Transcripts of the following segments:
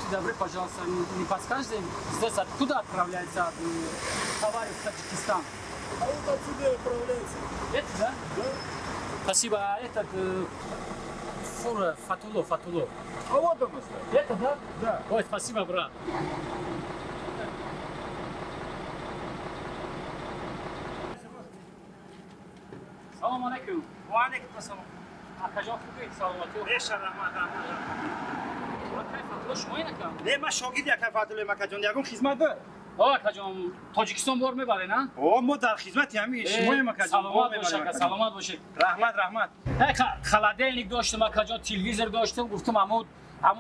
Будьте добры, пожалуйста, не подскажете, здесь откуда отправляется товары в Таджикистан? А вот отсюда отправляется. Это, да? Да. Спасибо. А этот фура Фатуло, Фатуло. А вот он стоит. Это, да? Да. Ой, спасибо, брат. Салом алейкум. Ва алейкум ассалом. Акаҷон, хубед? Саломатӣ? Беша раҳмат, раҳмат. Акай Фатулло шумо ин ака? Не, ман шогирди акай Фатуллоем, акаҷон. Ягон хизмат дор? О, акаҷон, Тоҷикистон бор мебаред, а? О, мо дар хизмати ҳамин шумоем, акаҷон. Саломат бошед, ака, саломат бошед. Раҳмат, раҳмат. Холодильник доштам, акаҷон, телевизор доштам, гуфтам ҳамун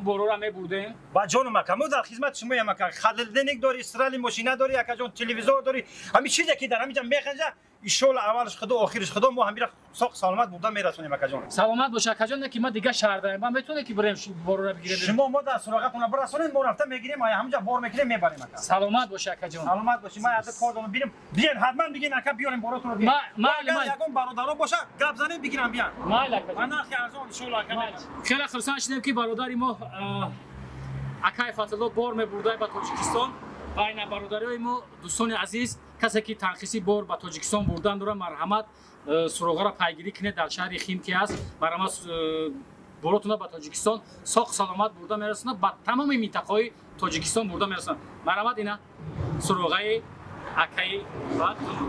борора мебурдем. Ба ҷонум, ака, мо дар хизмати шумоем, ака. Холодильник дорӣ, истрали мошина дорӣ, акаҷон, телевизор дорӣ. Ҳамин чизе ки дар ҳаминҷа механҷа, иншоалло аввалаш худо, охираш худо, мо ҳамира соқ саломат бурда мерасонем, акаҷон. Саломат бош, акаҷон, не ки ман дигар шаҳр дарем. Ман метавонем ки бирем борора бигирем? Шумо мо дар суроғатона бирасонед, мо рафта мегирем, ай ҳаминҷа бор мекунем, мебарем, ака. Саломат бош, акаҷон. Саломат бошӣ. Ман аз кор дорам, бирем. Биен, ҳатман бигин, ака, биёрем боротонро бигирем. Майли, майли. Ягон бародаро боша, гап занем, бигирам, биён. Майли, акаҷон. Ба нархи арзон, иншоалло, ака. Хеле хурсанд шудем ки бародари мо акай Фатулло бор мебурда ба Тоҷикистон. Ва ина бародариҳои мо, дӯстони азиз, касе ки танқисӣ бор ба Тоҷикистон бурдан дорад, марҳамат, суроғаро пайгирӣ кунед, дар шаҳри Химки аст. Марҳамат, боротона ба Тоҷикистон соқ саломат бурда мерасонад, ба тамоми минтақаҳои Тоҷикистон бурда мерасонад. Марҳамат, ина суроғаи акаи Фатулло.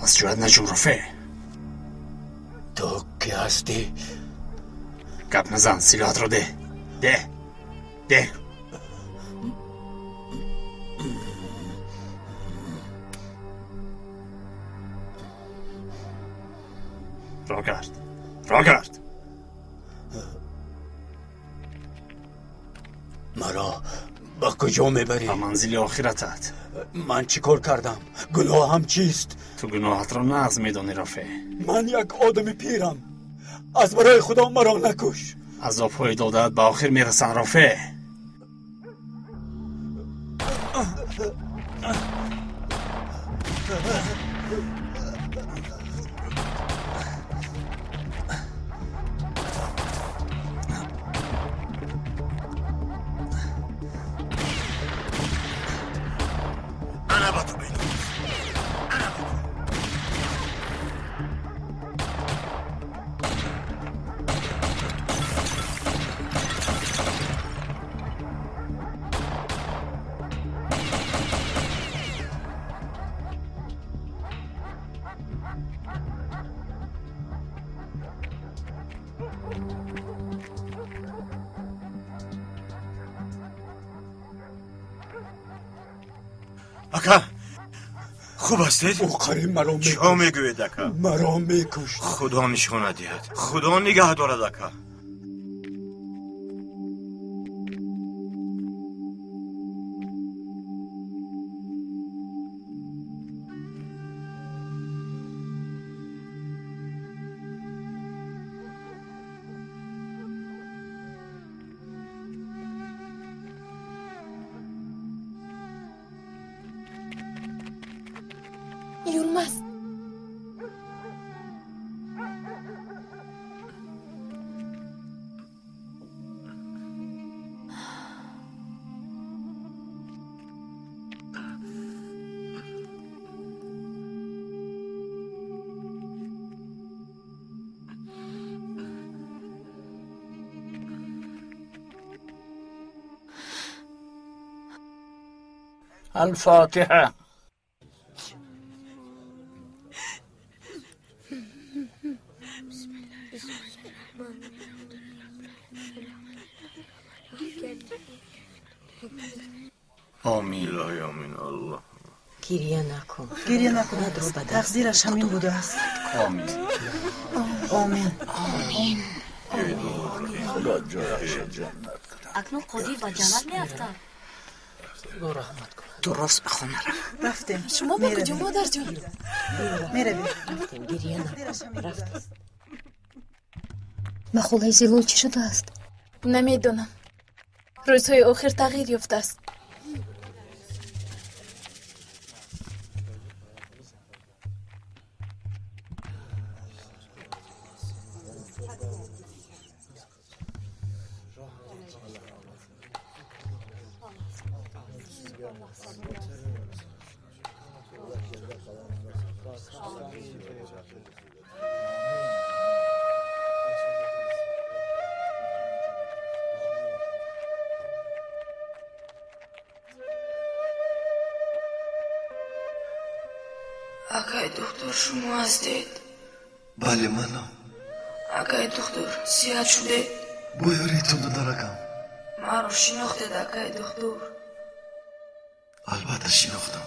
Аз ҷоят наҷум, Рофеъ. Ту кӣ ҳастӣ? Гап назан, силоҳатро деҳ. Деҳ, деҳ. Рогард, Рогард. Маро ба куҷо мебарӣ? Ба манзили охиратат. Ман чӣ кор кардам? Гуноҳам чист? Ту гуноҳатро нағз медонӣ, Рофеъ. Ман як одами пирам. Аз барои худо маро накуш. Азобҳои додаат ба охир мерасанд, Рофеъ. Ана ба ту бинӯз. Ана ба ту. Ака, хуб ҳастед? Ӯ қариб маро мекушт. Чӣ мегӯед, ака? Маро мекушт. Худо нишона диҳад. Худо нигаҳ дорад, ака. Юлмаз. الفاتحة. Омин. Илоҳи омин. Аллоҳ. Гирья накун. Гирья накун. Тақдираш ҳамин будааст. Омин. Омин. Омин. Худо ҷояшро ҷаннат кунад. Акнун Қодир ба ҷаннат меафтад. Худо раҳмат кунад. Ту рост ба хона рафт. Рафтем. Шумо ба куҷо, модарҷон? Меравем. Рафтем, гирья накун. Рафтем. Ба хулаи Зилол чӣ шудааст? Намедонам. Рӯзҳои охир тағйир ёфтааст. Акай духтур, шумо ҳастед? Бале, манам. Акай духтур, сиҳат шудед? Бо ёриитон додаракам. Маро шинохтед, акай духтур? Албатта шинохтам.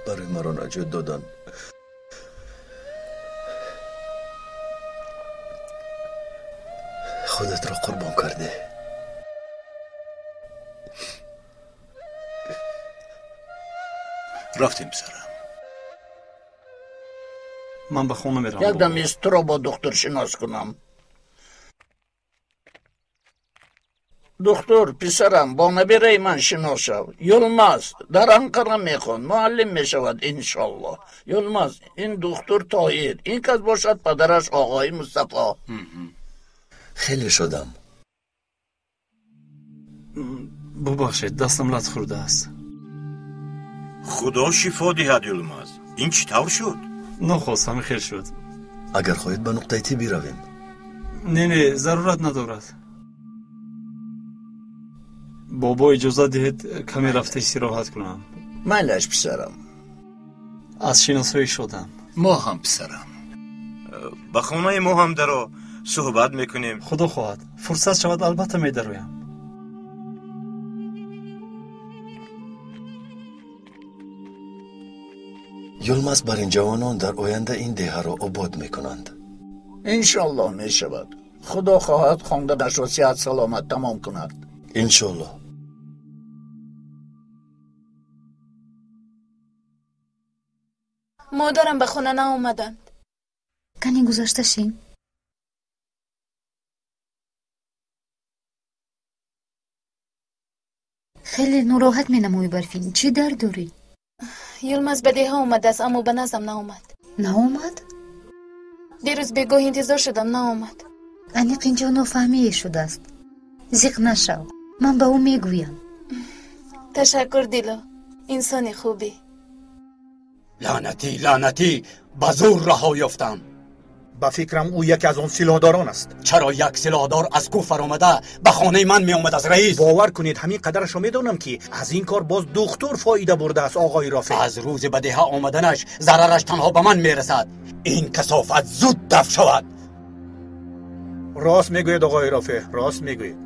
Барои маро наҷот додан худатро қурбон кардӣ. Рафтем, писарам. Ман ба хона меравам. Якдам туро бо духтур шинос кунам. Духтур, писарам, бо набираи ман шинос шав. Юлмаз дар Анқара мехонд, муаллим мешавад иншоллоҳ. Юлмаз, ин духтур Тоҳир, ин кас бошад падараш оғои Мустафо. Хеле шодам. Бубахшед, дастам лат хӯрдааст. Худо шифо диҳад, Юлмаз. Ин чӣ тавр шуд? Нохост ҳамин хел шуд. Агар хоҳед ба нуқтаи тиб биравем. Не, не, зарурат надорад. Бобо, иҷозат диҳед каме рафта истироҳат кунам. Майлаш, писарам. Аз шиносоӣ шодам. Мо ҳам, писарам. Ба хонаи мо ҳам даро суҳбат мекунем. Худо хоҳад, фурсат шавад, албатта медароям. Юлмаз бар ин ҷавонон дар оянда ин деҳаро обод мекунанд. Иншоллоҳ мешавад. Худо хоҳад хонданашро сиҳат саломат тамом кунад. Иншоллоҳ. Модарам ба хона наомаданд. Кани гузашта шин. Хеле нороҳат менамоӣ, Барфин. Чӣ дард дорӣ? Юлмаз ба деҳа омадааст, аммо ба наздам наомад. Наомад? Дирӯз бегоҳ интизор шудам, наомад. Аниқ инҷо нофаҳмие шудааст. Зиқ нашав, ман ба ӯ мегӯям. Ташаккур, Дило, инсони хубӣ. Лаънатӣ, лаънатӣ, ба зур раҳо ёфтам. Ба фикрам, ӯ яке аз он силоҳдорон аст. Чаро як силоҳдор аз кӯҳ фаромада ба хонаи ман меомадааст, раис? Бовар кунед, ҳамин қадарашро медонам, ки аз ин кор боз духтур фоида бурдааст, оғои Рофеъ. Аз рӯзи ба деҳа омаданаш зарараш танҳо ба ман мерасад. Ин касофат зуд дафт шавад. Рост мегӯед, оғои Рофеъ, рост мегӯед.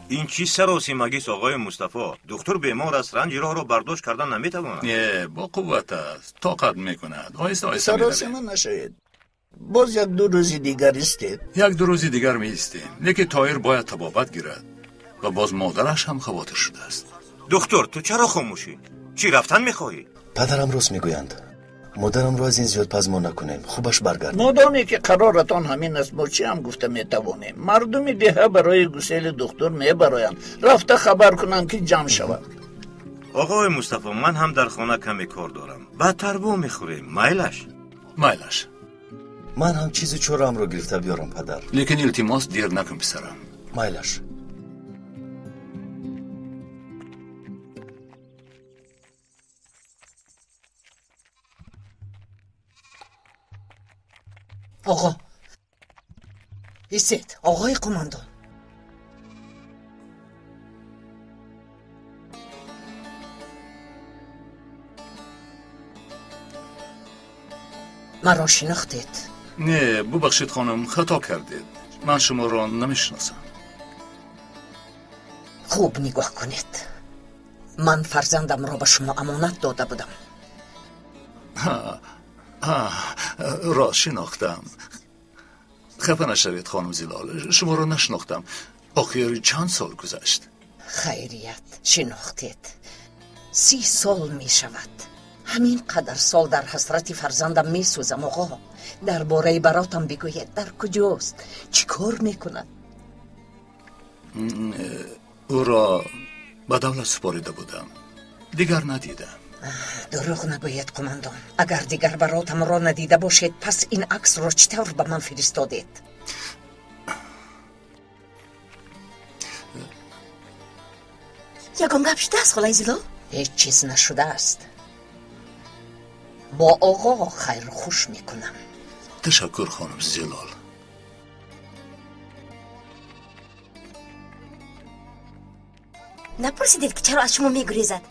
Ин чӣ саросимагист, оғои Мустафо? Духтур бемор аст, ранҷи роҳро бардошт кардан наметавонад. Не, бо қувват аст, тоқат мекунад. Оҳиста оҳиста Саросима нашавед. Боз як-ду рӯзи дигар истед. Як-ду рӯзи дигар меистем, лекин Тоҳир бояд табобат гирад ва боз модараш ҳам хавотир шудааст. Духтур, ту чаро хомӯшӣ? Чӣ, рафтан мехоҳӣ? Падарам рост мегӯянд. Модарамро аз ин зиёд пазмон накунем, хубаш баргардем. Модоме ки қароратон ҳамин аст, мо чӣ ҳам гуфта метавонем? Мардуми деҳа барои гусели духтур мебароянд. Рафта хабар кунам, ки ҷамъ шавад. Оғои Мустафо, ман ҳам дар хона каме кор дорам. Баъдтар вомехӯрем. Майлаш? Майлаш. Ман ҳам чизу чораамро гирифта биёрам, падар. Лекин илтимос, дер накун, писарам. Майлаш. Оғо, истед, оғои қумондон. Маро шинохтед? Не, бубахшед, хонум, хато кардед. Ман шуморо намешиносам. Хуб нигоҳ кунед. Ман фарзандамро ба шумо амонат дода будам. Рост, шинохтам. Хафа нашавед, хонум Зилол, шуморо нашинохтам. Охир чанд сол гузашт. Хайрият, шинохтед. 30 сол мешавад. Ҳамин қадар сол дар ҳасрати фарзандам месӯзам, оғо. Дар бораи баротам бигӯед, дар куҷост, чӣ кор мекунад? Ӯро ба давлат супорида будам, дигар надидам. Дурӯғ нагӯед, қумандон. Агар дигар баротамро надида бошед, пас ин аксро чӣ тавр ба ман фиристодед? Ягон гап шудааст, холаи Зилол? Ҳеҷ чиз нашудааст. Бо оғо хайрхуш мекунам. Ташаккур, хонум Зилол. Напурсидед, ки чаро аз шумо мегурезад?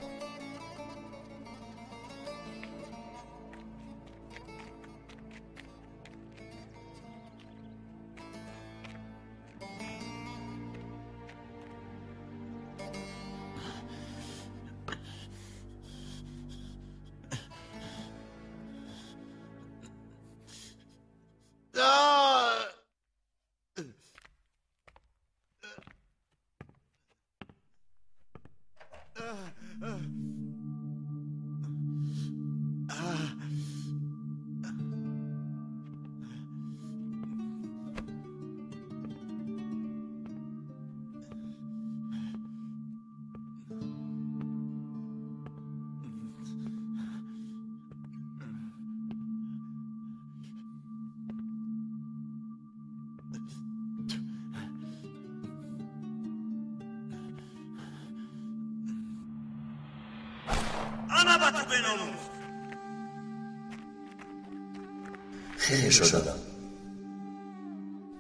Хеле шодам.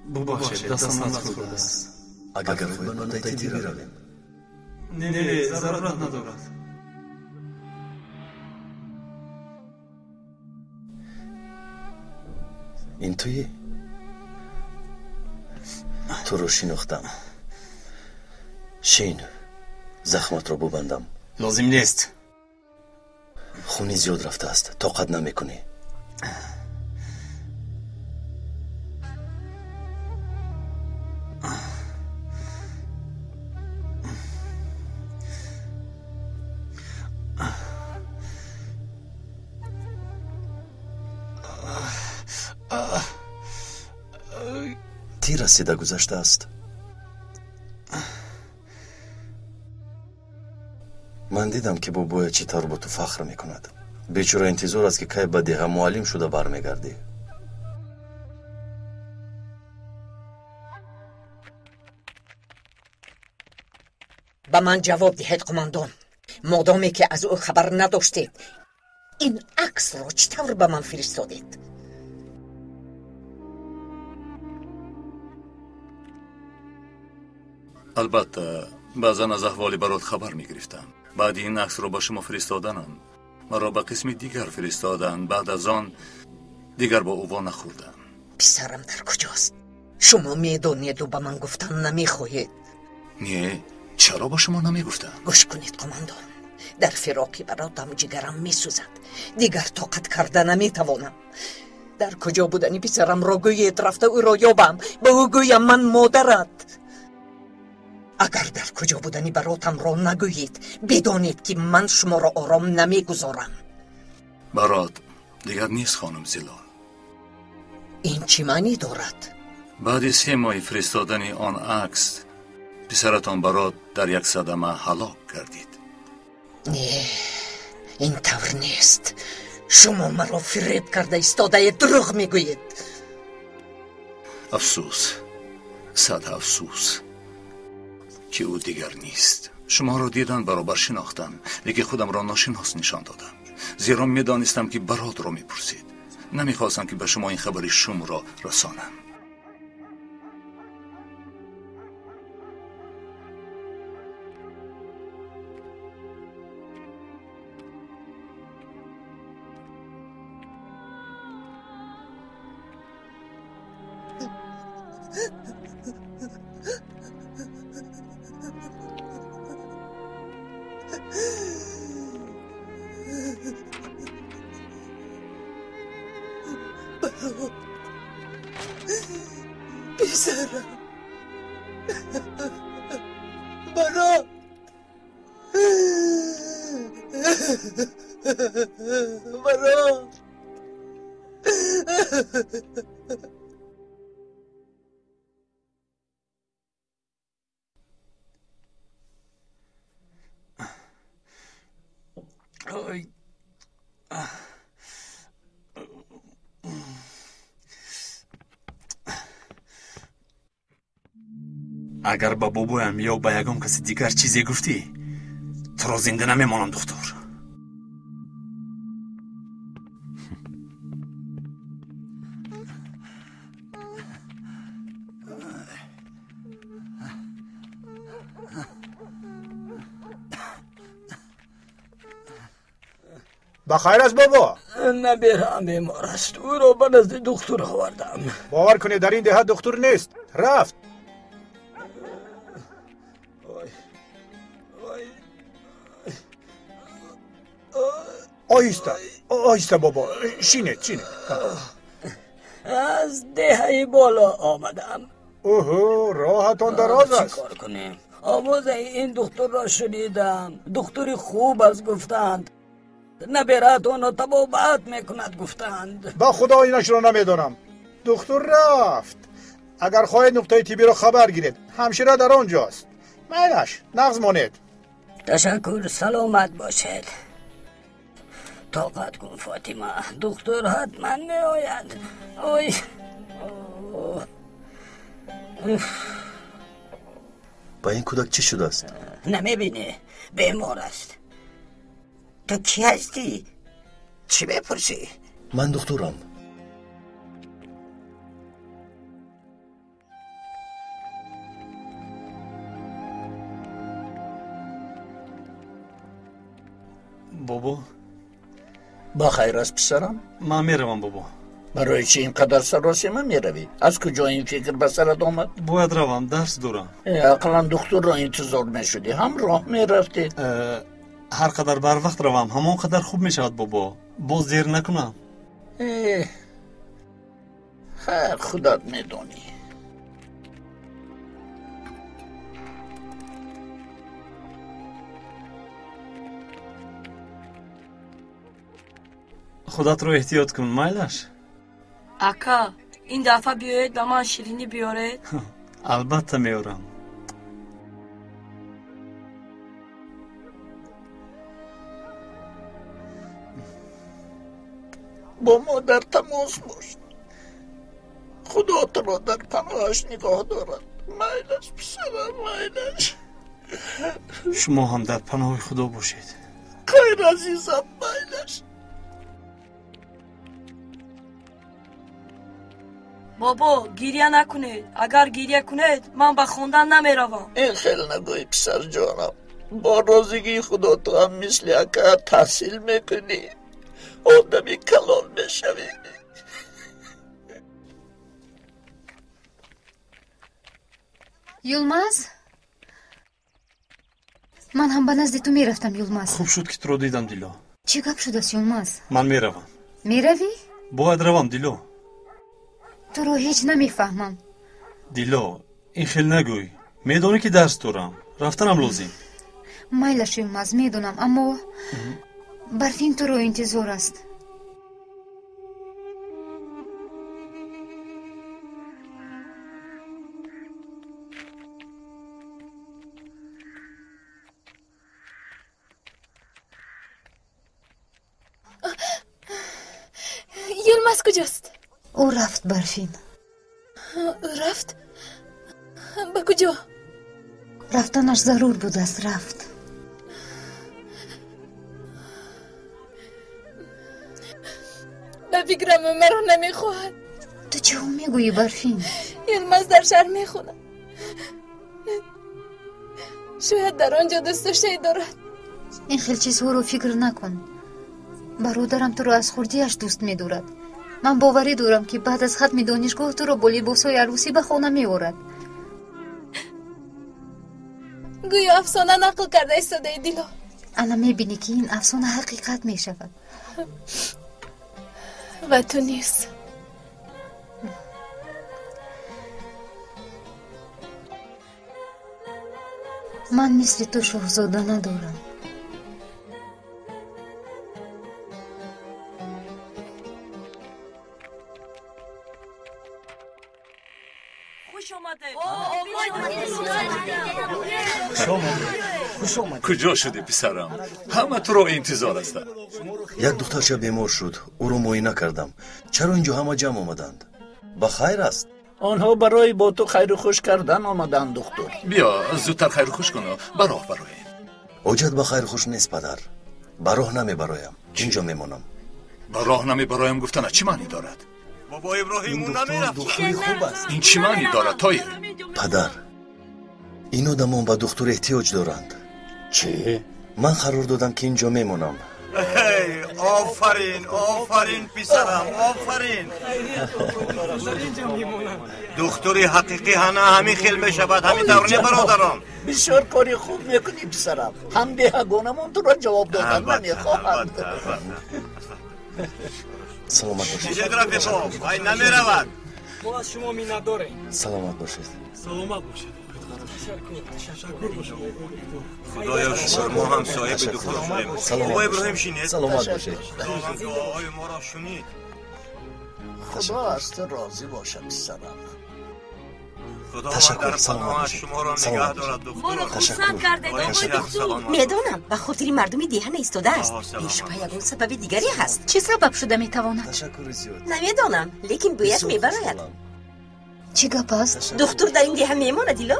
Бубахшед, дастам нахӯрдааст. Агар хоҳед, ба нотайти биравем. Не, не, зарурат надорад. Ин туӣ? Туро шинохтам. Шин, захматро бубандам. Лозим нест. Хуни зиёд рафтааст, тоқат намекунӣ. Тир расида гузаштааст. Ман дидам, ки бобоя чӣ тавр бо ту фахр мекунад. Бечора интизор аст, ки кай ба деҳа муаллим шуда бармегардӣ. Ба ман ҷавоб диҳед, қумандон. Модоме ки аз ӯ хабар надоштед, ин аксро чӣ тавр ба ман фиристодед? Албатта, баъзан аз аҳволи барот хабар мегирифтам. Баъди ин аксро ба шумо фиристоданам, маро ба қисми дигар фиристоданд. Баъд аз он дигар бо ӯ во нахӯрдам. Писарам дар куҷост? Шумо медонеду ба ман гуфтан намехоҳед. Не, чаро ба шумо намегуфтам? Гӯш кунед, қумандон, дар фироқи баротам ҷигарам месӯзад. Дигар тоқат карда наметавонам. Дар куҷо будани писарамро гӯед, рафта ӯро ёбам, ба ӯ гӯям ман модарат. Агар дар куҷо будани баротамро нагӯед, бидонед ки ман шуморо ором намегузорам. Барот дигар нест, хонум Зилол. Ин чӣ маънӣ дорад? Баъди 3 моҳи фиристодани он акс писаратон Барот дар як садама ҳалок гардид. Не, ин тавр нест. Шумо маро фиреб карда истодаед, дурӯғ мегӯед. Афсӯс, сад афсӯс ки ӯ дигар нест. Шуморо дидан баробар шинохтам, лекин худамро ношинос нишон додам, зеро медонистам ки Баротро мепурсид. Намехостам ки ба шумо ин хабари шумро расонам. Писарам, Барот, Барот. Агар ба бобоям ё ба ягон каси дигар чизе гуфтӣ, туро зинда намемонам, духтур. Ба хайр аст, бобо? Набираам бемор аст, ӯро ба назди духтур овардам. Бовар кунед, дар ин деҳа духтур нест. Рафт. Оҳиста, оҳиста, бобо, шинед, шинед. Аз деҳаи боло омадам. Оҳо, роҳатон дароз аст. Чӣ кор кунем? Овозаи ин духтурро шунидам. Духтури хуб аст, гуфтанд. Набераатонро табобат мекунад, гуфтанд. Ба худо инашро намедонам. Духтур рафт. Агар хоҳед, нуқтаи тиббиро хабар гиред. Ҳамшира дар он ҷост. Майлаш, нағз монед. Ташаккур, саломат бошед. Тоқат кун, Фотима, духтур ҳатман меояд. Ой, ба ин кӯдак чӣ шудааст? Намебинӣ, бемор аст. Ту кӣ ҳастӣ? Чӣ мепурсӣ? Ман духтурам. Бобо, ба хайр аст, писарам? Ман меравам, бобо. Барои чӣ ин қадар саросема меравӣ? Аз куҷо ин фикр ба сарат омад? Бояд равам, дарс дорам. Ақаллан духтурро интизор мешудӣ, ҳамроҳ мерафтед. Ҳар қадар барвақт равам, ҳамон қадар хуб мешавад, бобо. Боз дер накунам. Хайр, худат медонӣ. Худатро эҳтиёт кун, майлаш? Ака, ин дафъа биёед ба ман ширинӣ биёред. Албатта меорам. Бо мо дар тамос бош. Худо туро дар паноҳаш нигоҳ дорад. Майлаш, писарам, майлаш. Шумо ҳам дар паноҳи Худо бошед. Хайр, азизам, майлаш. Бобо, гиря накунед. Агар гиря кунед, ман ба хондан намеравам. Ин хел нагӯй, писарҷонам. Бо розигии Худо ту ҳам мисли ака таҳсил мекунӣ, одами калон мешавӣ. Юлмаз, Ман ҳам ба назди ту мерафтам, Юлмаз. Хуб шуд, ки туро дидам, Дило. Чӣ гап шудааст, Юлмаз? Ман меравам. Меравӣ? Бояд равам, Дило. Туро ҳеҷ намефаҳмам. Дило, ин хел нагӯй. Медонӣ, ки дарс дорам. Рафтанам лозим. Майлаш, Юлмаз, медонам, аммо Барфин туро интизор аст. Юлмаз куҷост? Ӯ рафт, Барфин. Рафт? Ба куҷо? Рафтанаш зарур будааст, рафт. Ба фикрам, маро намехоҳад. Ту чиҳо мегӯӣ, Барфин? Юлмаз дар шаҳр мехонад. Шояд дар он ҷо дӯстдоштае дорад. Ин хел чизҳоро фикр накун. Бародарам туро аз хурдиаш дӯст медорад. Ман боварӣ дорам, ки баъд аз хатми донишгоҳ туро бо либосҳои арӯсӣ ба хона меорад. Гӯё афсона нақл карда истодаи, Дило. Ана мебинӣ, ки ин афсона ҳақиқат мешавад. Ва ту низ. Ман мисли ту шоҳзода надорам. Куҷо шудӣ, писарам? Ҳама туро интизор ҳастанд. Як духтарча бемор шуд, ӯро муоина кардам. Чаро инҷо ҳама ҷамъ омаданд? Ба хайр аст? Онҳо барои бо ту хайру хуш кардан омаданд, духтур. Биё, зудтар хайру хуш куну ба роҳ бароем. Ҳоҷат ба хайру хуш нест, падар. Ба роҳ намебароям, инҷо мемонам. Ба роҳ намебароям гуфтана чӣ маънӣ дорад? Бобо Иброҳим, ӯ намерафт. Духтури хуб аст. Ин чӣ маънӣ дорад, Тоир? Падар, ин одамон ба духтур эҳтиёҷ доранд. Чӣ? Ман қарор додам, ки инҷо мемонам. Офарин, офарин, писарам, офарин. Духтури ҳақиқӣ ҳана ҳамин хел мешавад, ҳамин тавр не, бародарон? Бисёр кори хуб мекунӣ, писарам. Ҳам деҳагонамон туро ҷавоб додан намехоҳанд. Саломат бошед. Нишед, рафиқо, вай намеравад. Мо аз шумо миннатдорем. Саломат бошед. Саломат бошед. Худоё шукр, мо ҳам соҳиби духтур шудем. Бобо Иброҳим, шинед. Саломат бошед. Дуоҳои моро шунид. Худо аз ту розӣ бошад, писарам. Худованд дар паноҳаш шуморо нигаҳ дорад, духтур. Моро хурсанд кардед, оқои духтур. Медонам, ба хотири мардуми деҳа наистодааст. Бешубҳа ягон сабаби дигаре ҳаст. Чӣ сабаб шуда метавонад? Ташаккури зиёд. Намедонам, лекин бӯяш мебарояд. Чӣ гап аст? Духтур дар ин деҳа мемонад, Дило?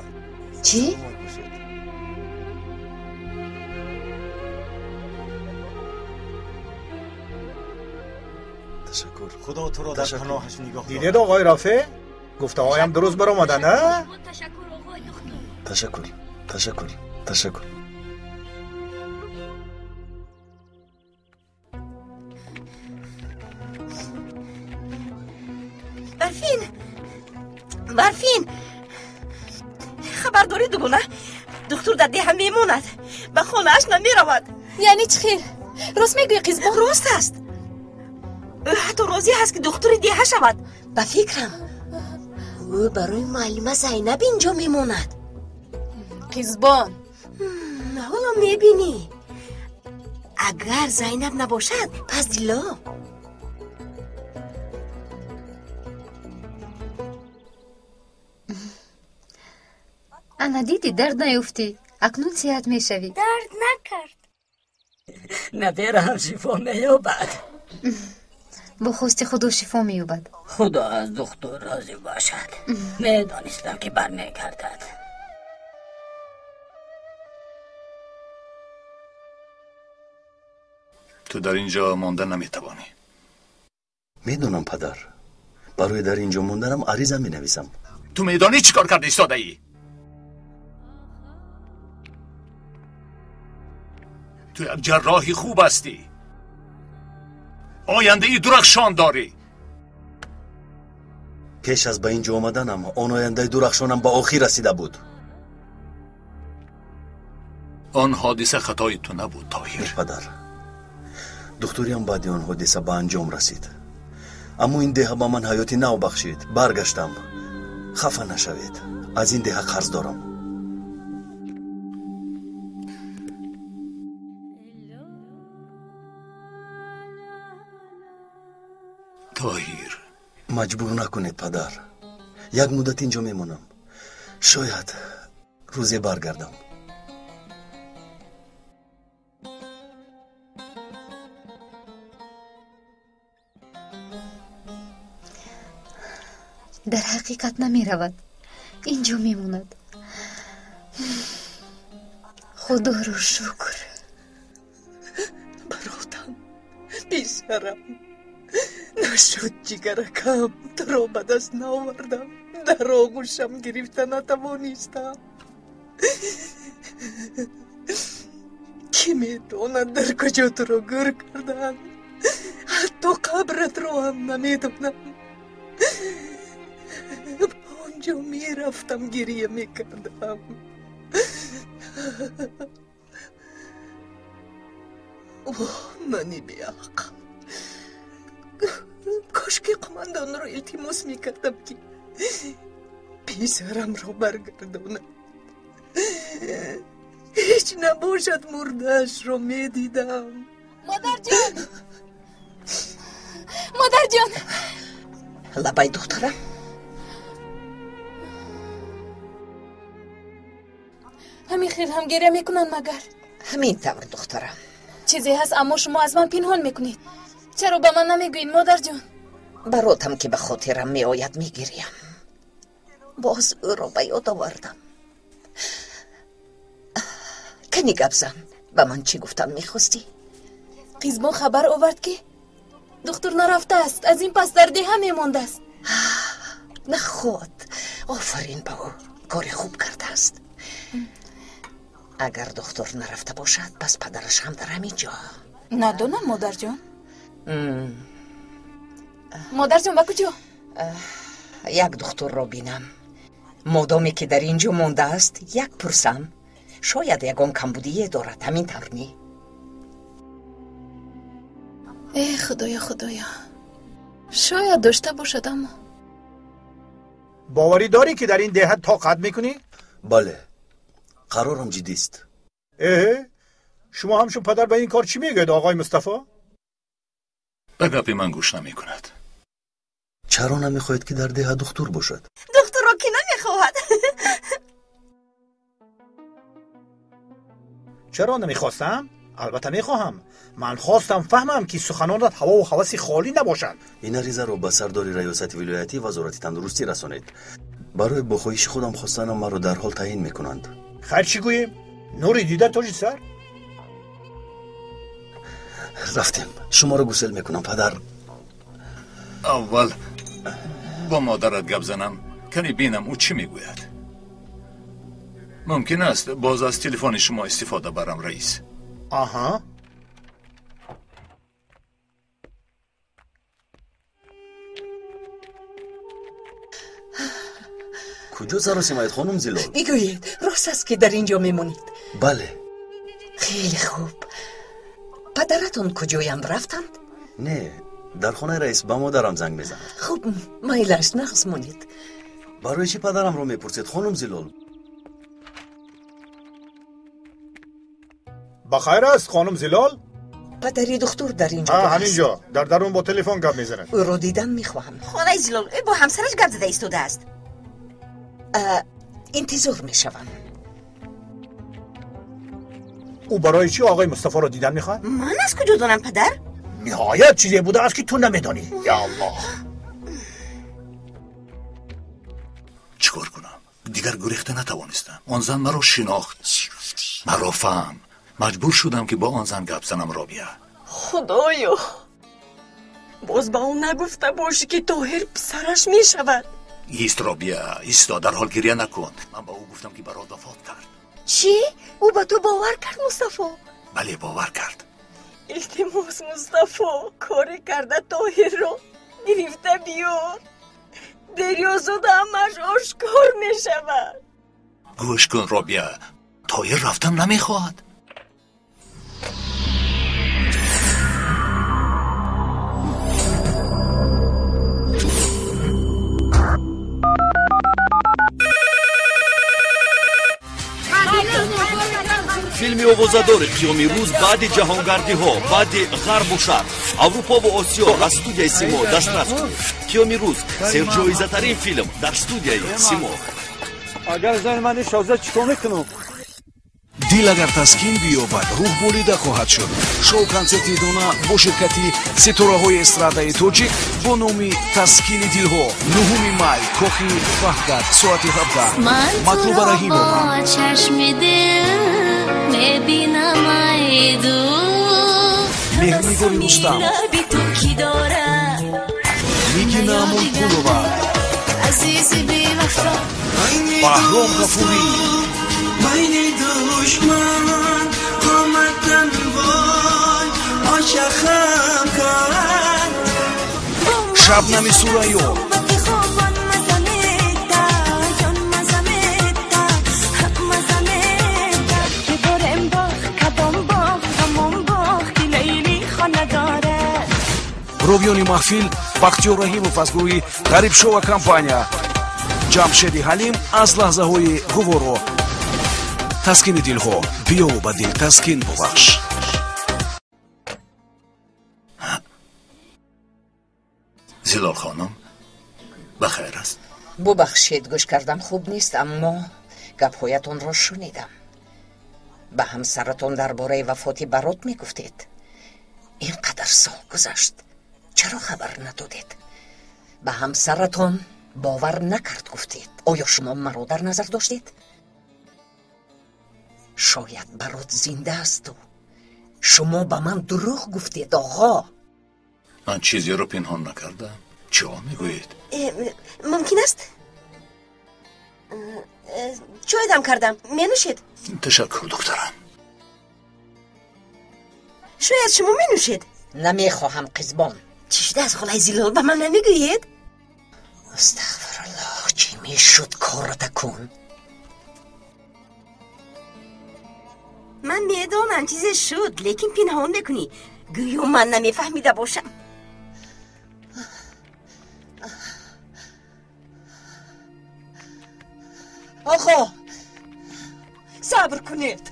Чӣ? Ташаккур. Худо туро дар паноҳаш нигоҳ дорад. Дидед, оқои Рафеъ? Гуфтаҳоям дуруст баромада, на? Ташаккур, ташаккур, ташаккур. Барфин, Барфин, хабар дорӣ, дугона? Духтур дар деҳа мемонад, ба хонааш намеравад. Яъне чӣ хел? Рост мегӯӣ, қизбон? Рост аст. Ӯ ҳатто розӣ ҳаст, ки духтури деҳа шавад. Ба фикрам, ӯ барои муаллима Зайнаб инҷо мемонад. Қизбон, ҳоло мебинӣ. Агар Зайнаб набошад, пас Дило. Ана дидӣ, дард наёфтӣ. Акнун сиҳат мешавӣ. Дард накард. Набераам шифо меёбад. Бо хости Худо шифо меёбад. Худо аз духтур розӣ бошад. Медонистам, ки бармегардад. Ту дар ин ҷо монда наметавонӣ. Медонам, падар. Барои дар ин ҷо монданам ариза менависам. Ту медонӣ, чӣ кор карда истодаӣ? Ту як ҷарроҳи хуб ҳастӣ, ояндаи дурахшон дорӣ. Пеш аз ба ин ҷо омаданам он ояндаи дурахшонам ба охир расида буд. Он ҳодиса хатои ту набуд, Тоҳир. Падар, духтуриам баъди он ҳодиса ба анҷом расид, аммо ин деҳа ба ман ҳаёти нав бахшид. Баргаштам. Хафа нашавед, аз ин деҳа қарз дорам. Тоҳир, маҷбур накунед, падар. Як муддат инҷо мемонам, шояд рӯзе баргардам. Дар ҳақиқат намеравад, инҷо мемонад. Худоро шукр. Баротам, писарам, нашуд ҷигаракам, туро ба даст наовардам, дар оғӯшам гирифта натавонистам. Кӣ медонад дар куҷо туро гӯр карданд? Ҳатто қабратро ҳам намедонам. Ба он ҷо мерафтам, гирия мекардам. Оҳ, мани беақл! Кошки қумандонро илтимос мекардам, ки писарамро баргардонад. Ҳеҷ набошад, мурдаашро медидам. Модарҷон, модарҷон! Лабай, духтарам. Ҳамин хел ҳам гиря мекунанд магар? Ҳамин тавр, духтарам. Чизе ҳаст, аммо шумо аз ман пинҳон мекунед. Чаро ба ман намегӯед, модарҷон? Баротам ки ба хотирам меояд, мегирям. Боз ӯро ба ёд овардам. Кани гап зан, ба ман чӣ гуфтан мехостӣ? Қизбон хабар овард, ки духтур нарафтааст, аз ин пас дар деҳа мемондааст. Наход, офарин ба ӯ, кори хуб кардааст. Агар духтур нарафта бошад, пас падараш ҳам дар ҳамин ҷо. Надонам, модарҷон. Модарҷон, ба куҷо? Як духтурро бинам. Модоме ки дар ин ҷо мондааст, як пурсам. Шояд ягон камбудие дорад, ҳамин тавр не? Э, худоё, худоё, шояд дошта бошад, аммо Боварӣ дорӣ, ки дар ин деҳа тоқат мекунӣ? Бале, қарорам ҷиддист. Э, шумо ҳамчун падар ба ин кор чӣ мегӯед, оғои Мустафо? Ба гапи ман гӯш намекунад. Чаро намехоҳед, ки дар деҳа духтур бошад? Духтурро кӣ намехоҳад? Чаро намехостам? Албатта мехоҳам. Ман хостам фаҳмам, ки суханонат ҳавову ҳаваси холӣ набошанд. Ин аризаро ба сардори раёсати вилоятӣ вазорати тандурустӣ расонед. Барои бо хоҳиши худам хостанам маро дарҳол таъин мекунанд. Хайр, чӣ гӯем? Нури дида тоҷи сар. Рафтем, шуморо гусел мекунам, падар. Аввал бо модарат гап занам, кани бинам ӯ чӣ мегӯяд. Мумкин аст боз аз телефони шумо истифода барам, раис? Аҳа. Куҷо саросимаед, хонум Зилол? Бигӯед, рост аст, ки дар ин ҷо мемонед? Бале. Хеле хуб. Падаратон куҷоянд, рафтанд? Не, дар хонаи раис ба модарам занг мезанад. Хуб, майлаш, нағз монед. Барои чӣ падарамро мепурсед, хонум Зилол? Ба хайр аст, хонум Зилол? Падари духтур дар ин ҷо? Ҳамин ҷо дар дарун бо телефон гап мезанад. Ӯро дидан мехоҳам. Хонаи Зилол, ӯ бо ҳамсараш гап зада истодааст. Интизор мешавам. Ӯ барои чӣ оғои Мустафоро дидан мехоҳад? Ман аз куҷо донам, падар? Ниҳоят чизе будааст, ки ту намедонӣ. Я Аллоҳ! Чӣ кор кунам? Дигар гурехта натавонистам. Он зан маро шинохт, маро фаҳм. Маҷбур шудам, ки бо он зан гап занам, Робия. Худоё, боз ба ӯ нагуфта бошӣ, ки Тоҳир писараш мешавад. Ист, Робия, исто, дарҳол гиря накун. Ман ба ӯ гуфтам, ки барот вафот кард. Чӣ? Ӯ ба ту бовар кард, Мустафо? Бале, бовар кард. Илтимос, Мустафо, коре карда Тоҳирро гирифта биёр. Дер ё зуд ҳамааш ошкор мешавад. Гӯш кун, Робия, Тоҳир рафтан намехоҳад. Филми овозадори қиёми рӯз баъди ҷаҳонгардиҳо, баъди ғарбу шарқ, Аврупову Осиё аз студияи Симо дастрас кунед. Қиёми рӯз серҷоизатарин филм дар студияи Симо. Агар зани ман ишоза чӣ кор мекунам? Дил агар таскин биёбад, рӯҳ болида хоҳад шуд. Шоу-консерти дона бо ширкати ситораҳои эстрадаи тоҷик бо номи Таскини дилҳо. 9 май, Кохи Ваҳдат, соати 17. Ман Матлуба туро Раҳимова. бо чашми дил мебинам, ай дӯст. Меҳрнигори Рустам. Лаби ту ки дорад? Нигина Амонқулова. Азизи бевафо. Баҳром Ғафурӣ. Байни душман қоматам вой ошахам кард. Шабнами Сурайё. Ровиёни маҳфил Бахтиёр Раҳимов аз гурӯҳи Ғарибшова компания, Ҷамшеди Ҳалим аз лаҳзаҳои гуворо. Таскини дилҳо, биёву ба дил таскин бубахш. Зилол хонум, ба хайр аст? Бубахшед, гӯш кардам хуб нест, аммо гапҳоятонро шунидам. Ба ҳамсаратон дар бораи вафоти Барот мегуфтед. Ин қадар сол гузашт, чаро хабар надодед? Ба ҳамсаратон бовар накард гуфтед. Оё шумо маро дар назар доштед? Шояд Барот зинда асту шумо ба ман дурӯғ гуфтед, оғо. Ман чизеро пинҳон накардам. Чӣ мегӯед? Мумкин аст? Чой дам кардам, менӯшед? Ташаккур, духтарам. Шояд шумо менӯшед? Намехоҳам, қизбон. Чӣ шудааст, холаи Зилол, ба ман намегӯед? Астағфируллоҳ, чӣ мешуд кората кун. Ман медонам чизе шуд, лекин пинҳон мекунӣ, гӯё ман намефаҳмида бошам. Оғо, сабр кунед.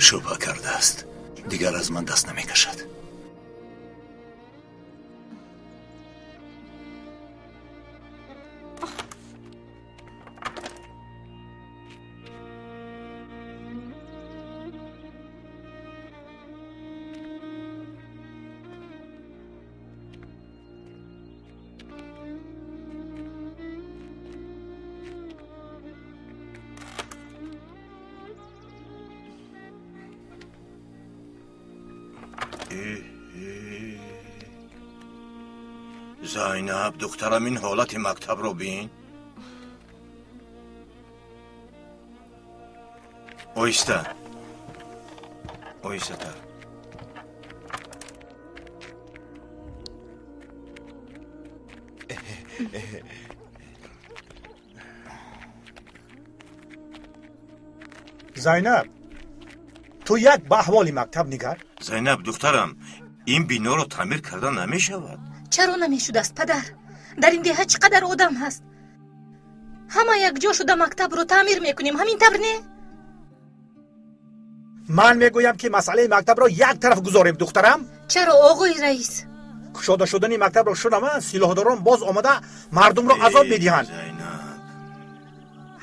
Шубҳа кардааст, дигар аз ман даст намекашад. Зайнаб, духтарам, ин ҳолати мактабро бин. Оҳиста, оҳистатар. Зайнаб, ту як ба аҳволи мактаб нигар. Зайнаб, духтарам, ин биноро таъмир карда намешавад. Чаро намешудааст, падар? Дар ин деҳа чӣ қадар одам ҳаст? Ҳама якҷо шуда мактабро таъмир мекунем, ҳамин тавр не? Ман мегӯям, ки масъалаи мактабро як тараф гузорем, духтарам. Чаро, оғои раис? Кушода шудани мактабро шунава, силоҳдорон боз омада мардумро азоб медиҳанд.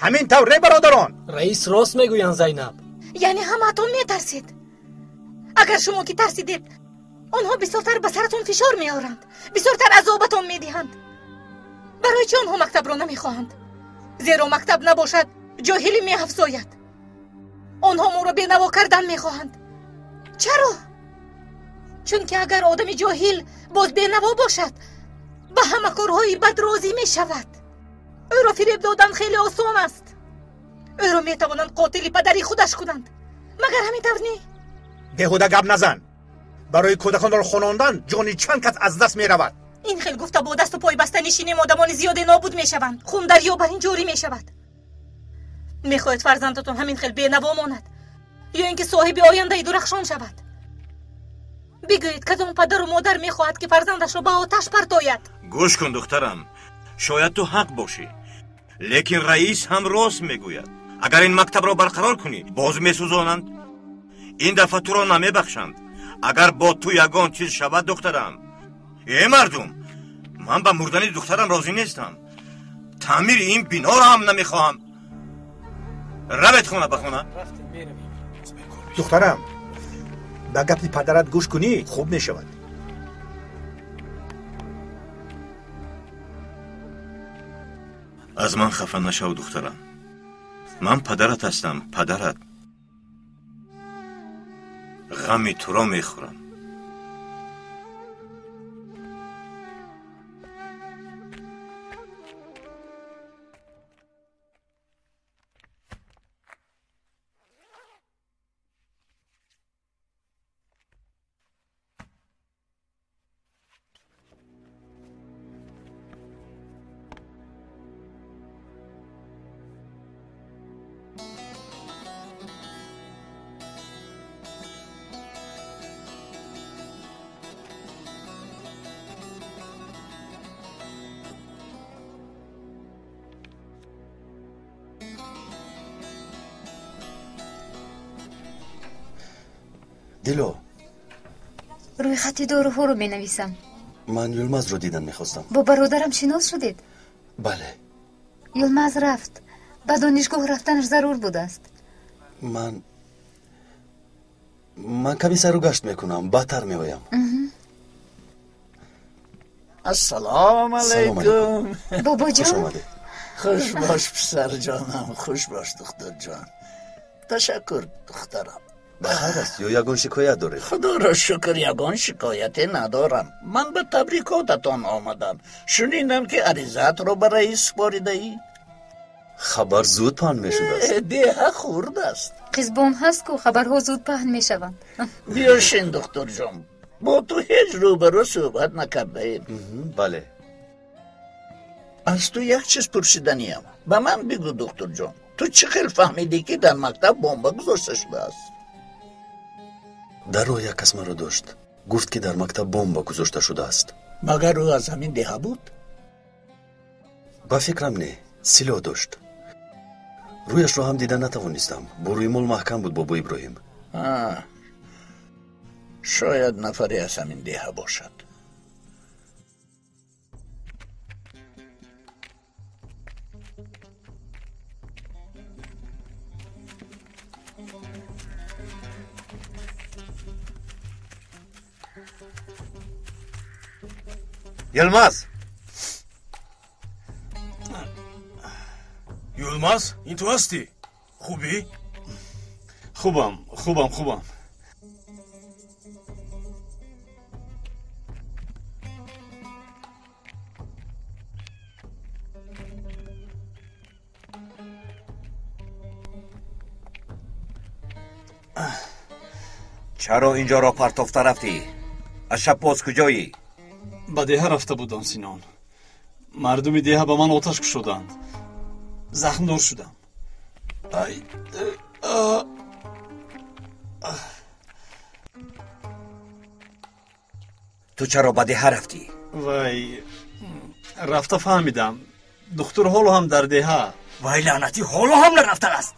Ҳамин тавр не, бародарон? Раис рост мегӯянд, Зайнаб. Яъне ҳамаатон метарсед? Агар шумо ки тарсидед, онҳо бисёртар ба саратон фишор меоранд, бисёртар азобатон медиҳанд. Барои чӣ онҳо мактабро намехоҳанд? Зеро мактаб набошад, ҷоҳилӣ меафзояд. Онҳо моро бенаво кардан мехоҳанд. Чаро? Чунки агар одами ҷоҳил боз бенаво бошад, ба ҳама корҳои бад розӣ мешавад. Ӯро фиреб додан хеле осон аст. Ӯро метавонанд қотили падари худаш кунанд. Магар ҳамин тавр не? Беҳуда гап назан. Барои кӯдаконро хонондан ҷони чанд кас аз даст меравад. Ин хел гуфта бо дасту пой баста нишинем, одамони зиёде нобуд мешаванд. Хун дарё бар ин ҷорӣ мешавад. Мехоҳед фарзандатон ҳамин хел бенаво монад ё ин ки соҳиби ояндаи дурахшон шавад? Бигӯед, кадом падару модар мехоҳад ки фарзандашро ба оташ партояд? Гӯш кун, духтарам, шояд ту ҳақ бошӣ, лекин раис ҳам рост мегӯяд. Агар ин мактабро барқарор кунӣ, боз месӯзонанд. Ин дафъа туро намебахшанд. Агар бо ту ягон чиз шавад, духтарам. Э мардум, ман ба мурдани духтарам розӣ нестам. Таъмири ин биноро ҳам намехоҳам. Равед хона ба хона. Духтарам, ба гапи падарат гӯш кунӣ хуб мешавад. Аз ман хафа нашав, духтарам. Ман падарат ҳастам, падарат. Ғами туро мехӯрам. Дило, рӯйхати доруҳоро менависам. Ман Юлмазро дидан мехостам. Бо бародарам шинос шудед? Бале. Юлмаз рафт. Ба донишгоҳ рафтанаш зарур будааст. Ман ками сайру гашт мекунам, баъдтар меоям. Ассалому алайкум. Бобоҷон. Хуш бош, писарҷонам, хуш бош, духтарҷон. Ташаккур, духтарам. Ба хайр аст ё ягон шикоят доред? Худоро шукр, ягон шикояте надорам. Ман ба табрикотатон омадам. Шунидам ки аризаатро ба раис супоридаӣ. Хабар зуд паҳн мешудааст. Деҳа хурд аст. Қизбон ҳаст ку, хабарҳо зуд паҳн мешаванд. Биё шин, духтурҷон. Бо ту ҳеҷ рӯбарӯ суҳбат накардаем. Бале. Аз ту як чиз пурсиданиям. Ба ман бигӯ, духтурҷон, ту чӣ хел фаҳмидӣ, ки дар мактаб бомба гузошта шудааст? Дар роҳ як кас маро дошт. Гуфт, ки дар мактаб бомба гузошта шудааст. Магар ӯ аз ҳамин деҳа буд? Ба фикрам не, силоҳ дошт. Рӯяшро ҳам дида натавонистам. Бо рӯймол маҳкам буд, бобо Иброҳим. Шояд нафаре аз ҳамин деҳа бошад. Йилмаз! Йилмаз, ин ту ҳастӣ? Хубӣ? Хубам, хубам, хубам. Чаро инҷоро партофта рафтӣ? Аз шаб боз куҷоӣ? Ба деҳа рафта будам, Синон. Мардуми деҳа ба ман оташ кушоданд. Захмдор шудам. Ту чаро ба деҳа рафтӣ? Вай, рафта фаҳмидам. Духтур ҳоло ҳам дар деҳа. Вай лаънатӣ, ҳоло ҳам нарафтааст.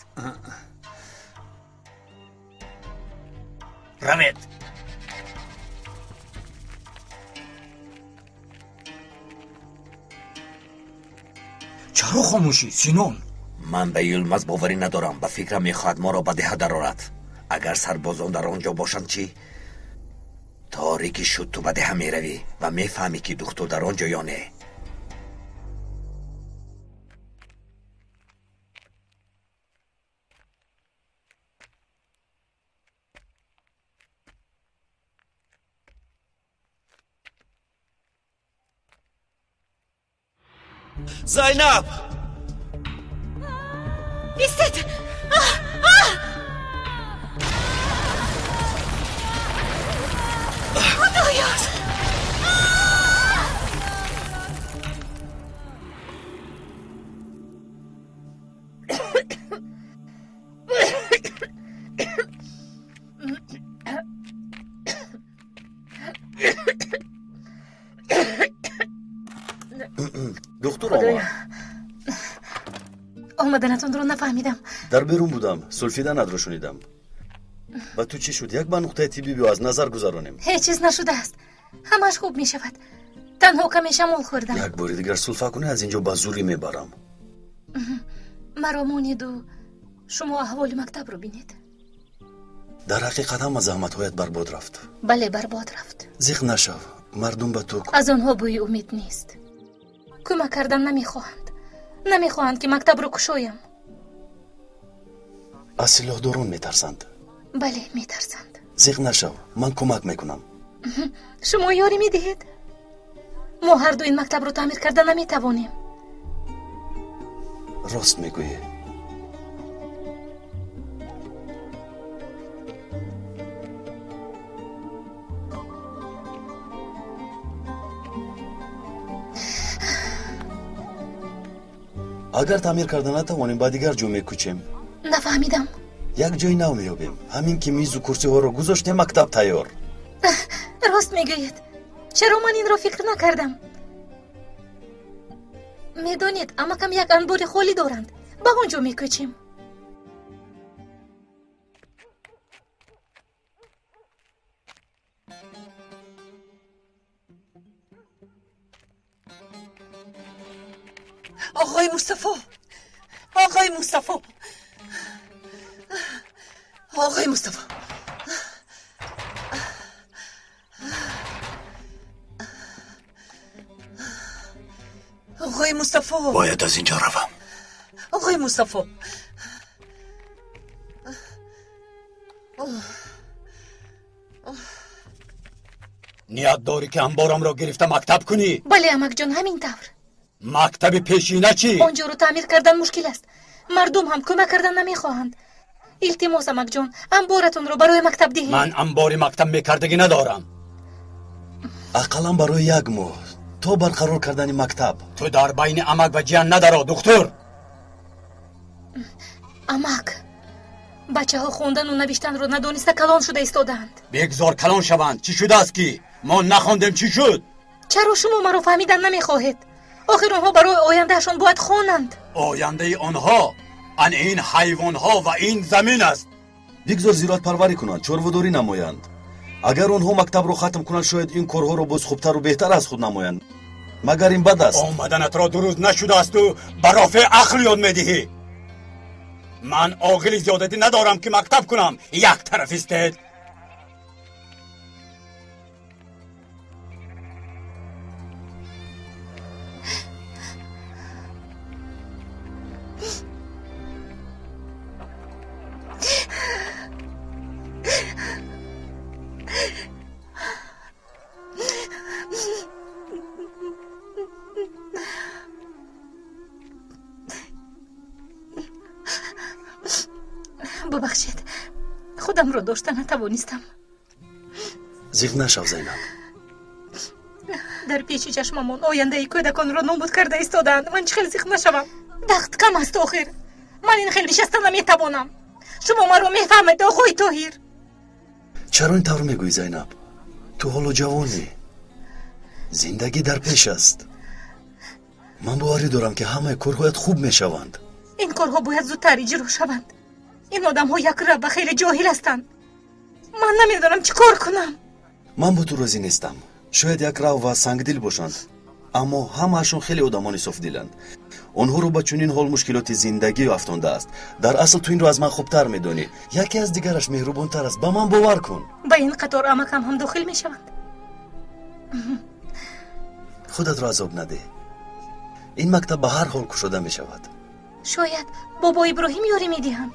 Равед. Чаро хомӯшӣ, Синон? Ман ба Юлмаз боварӣ надорам. Ба фикрам мехоҳад моро ба деҳа дарорад. Агар сарбозон дар он ҷо бошанд чӣ? Торикӣ шуд, ту ба деҳа меравӣ ва мефаҳмӣ, ки духтур дар он ҷо ё не. Зайнаб! Истед! Худоё! Духтур омад. Омаданатонро нафаҳмидам. Дар берун будам, сулфиданатро шунидам. Ба ту чӣ шуд? Як ба нуқтаи тиббӣ биё, аз назар гузаронем. Ҳеҷ чиз нашудааст, ҳамаш хуб мешавад. Танҳо каме шамол хӯрдам. Як бори дигар сулфа кунӣ, аз ин ҷо ба зурӣ мебарам. Маро монеду шумо аҳволи мактабро бинед. Дар ҳақиқат ҳама заҳматҳоят барбод рафт. Бале, барбод рафт. Зиқ нашав, мардум ба ту аз онҳо бӯи умед нест. Кӯмак кардан намехоҳанд. Намехоҳанд, ки мактабро кушоям. Аз силоҳдорон метарсанд. Бале, метарсанд. Зиқ нашав, ман кӯмак мекунам. Шумо ёрӣ медиҳед? Мо ҳарду ин мактабро таъмир карда наметавонем. Рост мегӯӣ. Агар таъмир карда натавонем, ба дигар ҷо мекӯчем. Нафаҳмидам. Як ҷои нав меёбем. Ҳамин ки мизу курсиҳоро гузоштем, мактаб тайёр. Рост мегӯед. Чаро ман инро фикр накардам? Медонед, амакам як анбори холӣ доранд. Ба он ҷо мекӯчем. آقای مصطفی، آقای مصطفی، آقای مصطفی، آقای مصطفی، باید از اینجا روم. آقای مصطفی، نیت داری که انبارم را گرفته مکتب کنی؟ بله امک جان، همین طور. مکتب پیشینه چی؟ آنجا رو تعمیر کردن مشکل است. مردم هم کمک کردن نمیخواهند. التماس امک جان، انبارتون رو برای مکتب دهید. من انبار مکتب میکردگی ندارم. اقلا برای یک ماه تا برقرار کردن مکتب. تو در بین امک و جیان ندارا دکتر. امک، بچه ها خوندن و نوشتن رو ندانسته کلان شده ایستادند. بگذار کلان شوند. چی شده است که ما نخواندیم؟ چی شد؟ چرا شما مرا فهمیدن نمیخواهید؟ آخر آنها برای آیندهشان باید خوانند. آینده آنها ان این حیوانها و این زمین است. بگذار زیرات پروری کنند، چاروداری نمایند. اگر آنها مکتب رو ختم کنند، شاید این کارها رو باز خوبتر و بهتر از خود نمایند. مگر این بد است؟ آمدنت را دو روز نشده است و برافع عقل یاد میدهی. من عاقل زیادتی ندارم که مکتب کنم. یک طرف استید. ببخشید، خودم رو داشته نتوانستم. زیغ نشو زینب. در پیش چشممان آینده کودکان را نابود کرده ایستادند. من چه خیلی زیغ نشوم؟ وقت کم است آخر. من این خیلی نشسته نمیتوانم. شما مرا میفهمید آقای طاهر. چرا این طور میگویی زینب؟ تو حالا جوانی، زندگی در پیش است. من باوری دارم که همه کارهایت خوب میشوند. این کارها باید زودتر اجرا شوند. این آدم ها یک رب و خیلی جاهل هستند. من نمیدانم چی کار کنم. من با تو راضی نیستم. شاید یک رو و سنگدل باشند، اما همه‌شون خیلی آدمان صافدلند. آنها رو با چنین حال مشکلات زندگی افتانده است. در اصل تو این رو از من خوبتر میدانی. یکی از دیگرش مهربانتر است. به من باور کن. به این قطار امکم هم داخل میشوند. خودت را عذاب نده. این مکتب به هر حال کشوده میشود. شاید بابا ابراهیم یاری میدهند.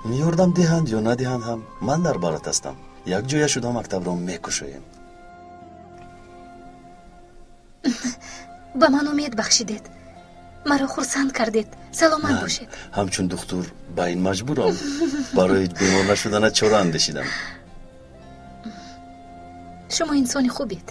میوردم دهند یا ندهند هم من در برات هستم. یک جویه شده مکتب را میکشویم. به من امید بخشیدید. Маро хурсанд кардед. Саломат бошед. Ҳамчун духтур ба ин маҷбурам. Барои бемор нашуданат чора андешидам. Шумо инсони хубед.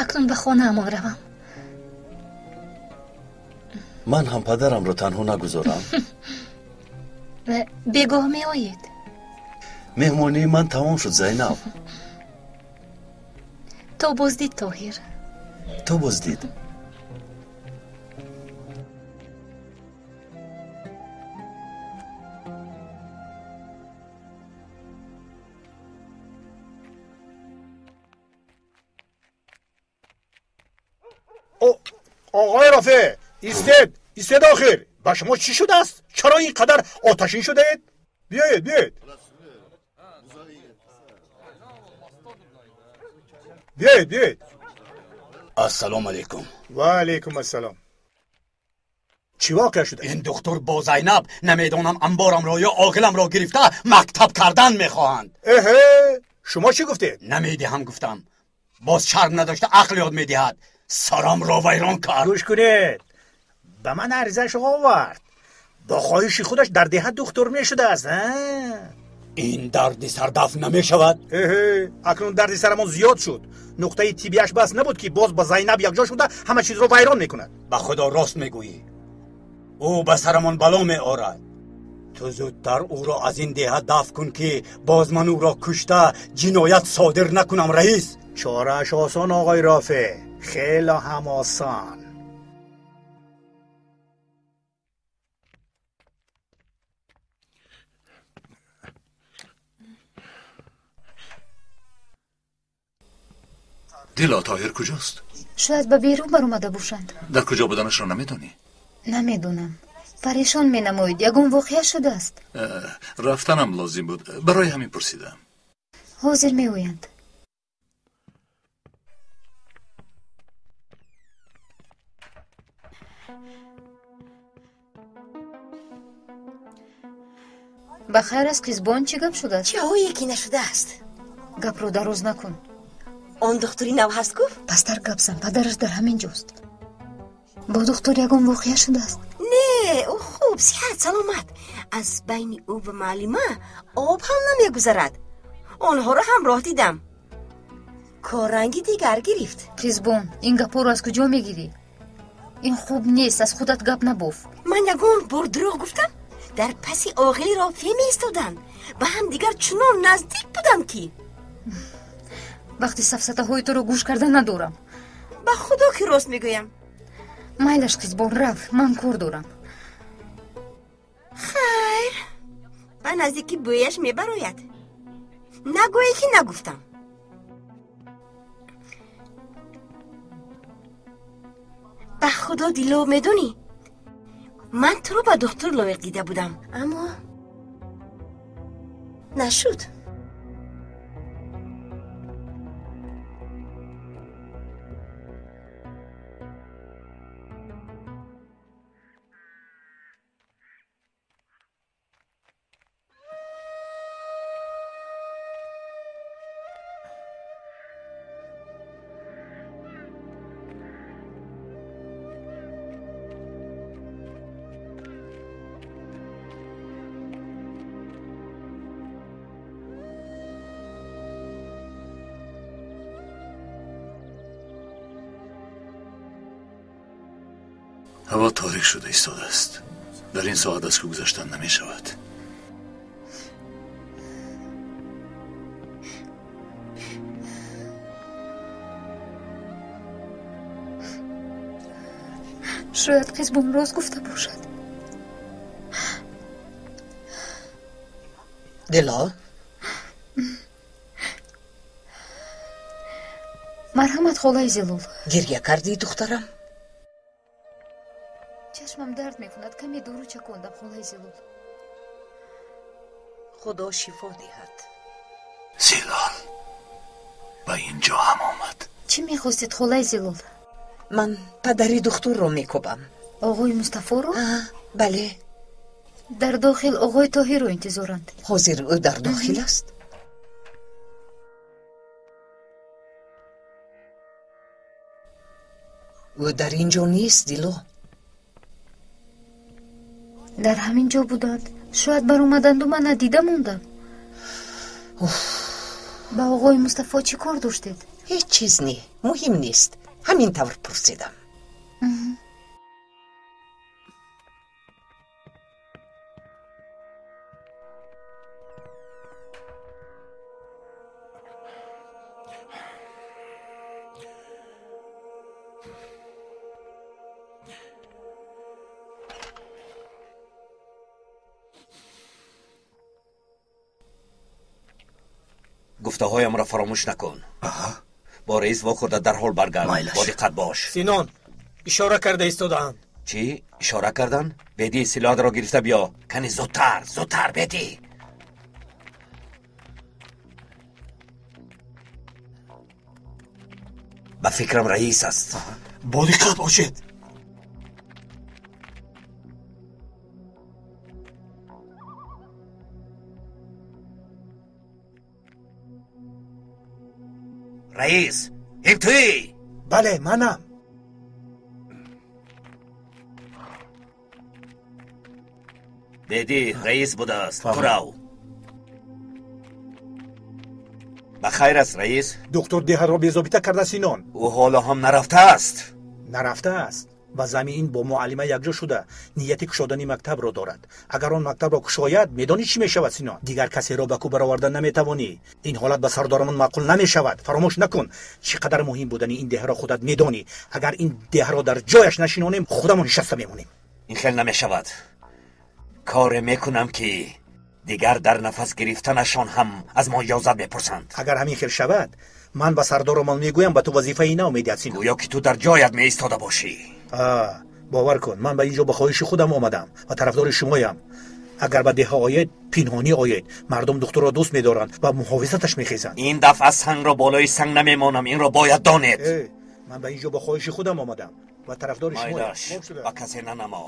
Акнун ба хонаамон равам. Ман ҳам падарамро танҳо нагузорам. Бегоҳ меоед. Меҳмонии ман тамом шуд, Зайнаб. То боздид, Тоҳир. То боздид. Оғои Рафеъ, истед, истед охир. Ба шумо чӣ шудааст? Чаро ин қадар оташин шудаед? Биёед, биёед. Биёед, биёед. Ассалому алайкум. Ва алайкум ассалом. Чӣ воқеа шуда? Ин духтур бо Зайнаб намедонам анборамро ё оғиламро гирифта мактаб кардан мехоҳанд. Эҳе, шумо чӣ гуфтед? Намедиҳам гуфтам. Боз шарм надошта ақл ёд медиҳад. Сарамро вайрон кард. Гӯш кунед, ба ман аризааш овард. Бо хоҳиши худаш дар деҳа духтур мешудааст. Ин дарди сар дафъ намешавад. Эҳе, акнун дарди сарамон зиёд шуд. Нуқтаи тиббиаш бас набуд, ки боз ба Зайнаб якҷо шуда ҳама чизро вайрон мекунад. Ба худо рост мегӯӣ. Ӯ ба сарамон бало меорад. Ту зудтар ӯро аз ин деҳа дафъ кун, ки боз ман ӯро кушта ҷиноят содир накунам, раис. Чорааш осон, оғои Рофеъ, хеле ҳам осон. Дило, Тоҳир куҷост? Шояд ба берун баромада бошанд. Дар куҷо буданашро намедонӣ? Намедонам. Парешон менамоед. Ягон воқеа шудааст? Рафтанам лозим буд, барои ҳамин пурсидам. Ҳозир меоянд. Ба хайр аст, Қизбон, чӣ гап шудааст? Чиҳое ки нашудааст. Гапро дароз накун. Он духтури нав ҳаст гуфт? Пастар гап зан, падараш дар ҳамин ҷост. Бо духтур ягон воқеа шудааст? Не, ӯ хуб, сиҳат, саломат. Аз байни ӯ ва муаллима об ҳам намегузарад. Онҳоро ҳамроҳ дидам. Корранги дигар гирифт. Қизбон, ин гапҳоро аз куҷо мегирӣ? Ин хуб нест, аз худат гап набоф. Ман ягон бор дурӯғ гуфтам? Дар паси оғили Рофеъ меистоданд. Ба ҳам дигар чунон наздик буданд, ки вақти сафсатаҳои туро гӯш карда надорам. Ба худо ки рост мегӯям. Майлаш, Қизбон, рав, ман кор дорам. Хайр, ба наздики бӯяш мебарояд. Нагӯе ки нагуфтам. Ба худо, Дило, медонӣ, ман туро ба духтур лоиқ дида будам, аммо нашуд. Ҳаво торик шуда истодааст. Дар ин соат аз кӯ гузаштан намешавад. Шояд Қизбон рост гуфта бошад. Дило, Марҳамат, холаи Зилол. Гирья кардӣ, духтарам? Чашмам дард мекунад, каме дору чакондам, холаи Зилол. Худо шифо диҳад. Зилол ба ин ҷо ҳам омад. Чӣ мехостед, холаи Зилол? Ман падари духтурро мекобам. Оғои Мустафоро? Бале. Дар дохил оғои Тоҳирро интизоранд. Ҳозир ӯ дар дохил аст? Ӯ дар ин ҷо нест, Дило. Дар ҳамин ҷо буданд. Шояд баромаданду ман надида мондам. Ба оғои Мустафо чӣ кор доштед? Ҳеҷ чиз не, муҳим нест. Ҳамин тавр пурсидам. Гуфтаҳоямро фаромӯш накун. Бо раис вохӯрда дарҳол баргард. Бо диққат бош. Синон, ишора карда истодаанд. Чӣ? Ишора кардан? Бедӣ, силоҳатро гирифта биё. Кани зудтар, зудтар, бедӣ. Ба фикрам раис аст. Бо диққат бошед. Раис, ин туӣ? Бале, манам. Бедӣ, раис будааст. Ту рав. Ба хайр аст, раис? Доктор деҳаро безобита карда, Синон. Ӯ ҳоло ҳам нарафтааст. Нарафтааст. Ва зами ин бо муаллима якҷо шуда нияти кушодани мактабро дорад. Агар он мактабро кушояд, медонӣ чӣ мешавад, Синон? Дигар касеро ба кӯ баровардан наметавонӣ. Ин ҳолат ба сардорамон маъқул намешавад. Фаромӯш накун, чӣ қадар муҳим будани ин деҳаро худат медонӣ. Агар ин деҳаро дар ҷояш нашинонем, худамон нишаста мемонем. Ин хел намешавад. Коре мекунам, ки дигар дар нафас гирифтанашон ҳам аз мо иҷозат мепурсанд. Агар ҳамин хел шавад, ман ба сардорамон мегӯям, ба ту вазифаи нав медиҳад, Синон. Гӯё ки ту дар ҷоят меистода бошӣ. Бовар кун, ман ба ин ҷо ба хоҳиши худам омадам ва тарафдори шумоям. Агар ба деҳа оед, пинҳонӣ оед. Мардум духтурро дӯст медоранд ва муҳофизаташ мехезанд. Ин дафъа сангро болои санг намемонам, инро бояд донед. Ман ба ин ҷо ба хоҳиши худам омадам ва тарафдори шумоям. Ба касе нанамо.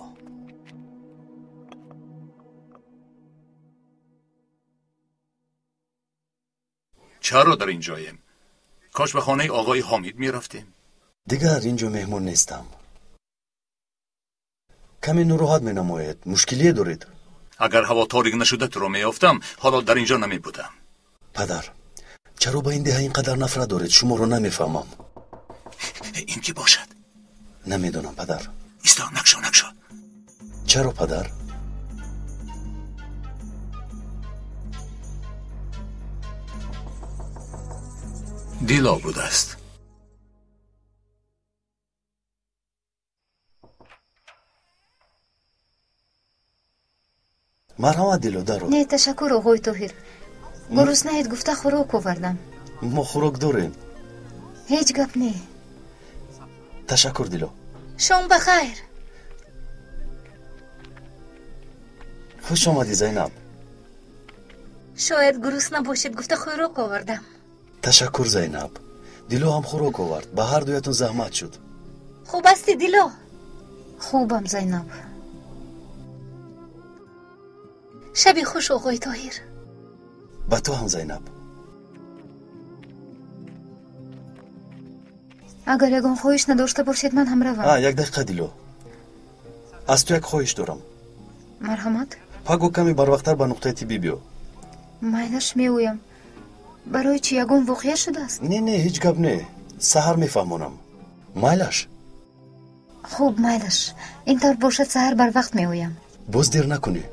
Чаро дар ин ҷоем? Кош ба хонаи оғои Ҳомид мерафтем. Дигар ин ҷо меҳмон нестам. Каме нороҳат менамоед. Мушкилие доред? Агар ҳаво торик нашуда туро меёфтам, ҳоло дар ин ҷо намебудам. Падар, чаро ба ин деҳа ин қадар нафрат доред? Шуморо намефаҳмам. Ин ки бошад? Намедонам, падар. Исто, накшо, накшо. Чаро, падар? Дило будааст. Марҳамат, Дило, даро. Не, ташаккур, оғои Тоҳир. Гуруснаед гуфта хӯрок овардам. Мо хӯрок дорем. Ҳеҷ гап не. Ташаккур, Дило. Шом ба хайр. Хуш омадӣ, Зайнаб. Шояд гурусна бошед гуфта хӯрок овардам. Ташаккур, Зайнаб. Дило ҳам хӯрок овард. Ба ҳар дуятон заҳмат шуд. Хуб ҳастӣ, Дило? Хубам, Зайнаб. Шаби хуш, оғои Тоҳир. Ба ту ҳам, Зайнаб. Агар ягон хоҳиш надошта бошед, ман ҳам равам. Як дақиқа, Дило. Аз ту як хоҳиш дорам. Марҳамат. Паго каме барвақттар ба нуқтаи тиббӣ биё. Майлаш, меоям. Барои чӣ, ягон воқеа шудааст? Не, не, ҳеҷ гап не. Саҳар мефаҳмонам. Майлаш? Хуб, майлаш. Ин тавр бошад, саҳар барвақт меоям. Боз дер накунӣ.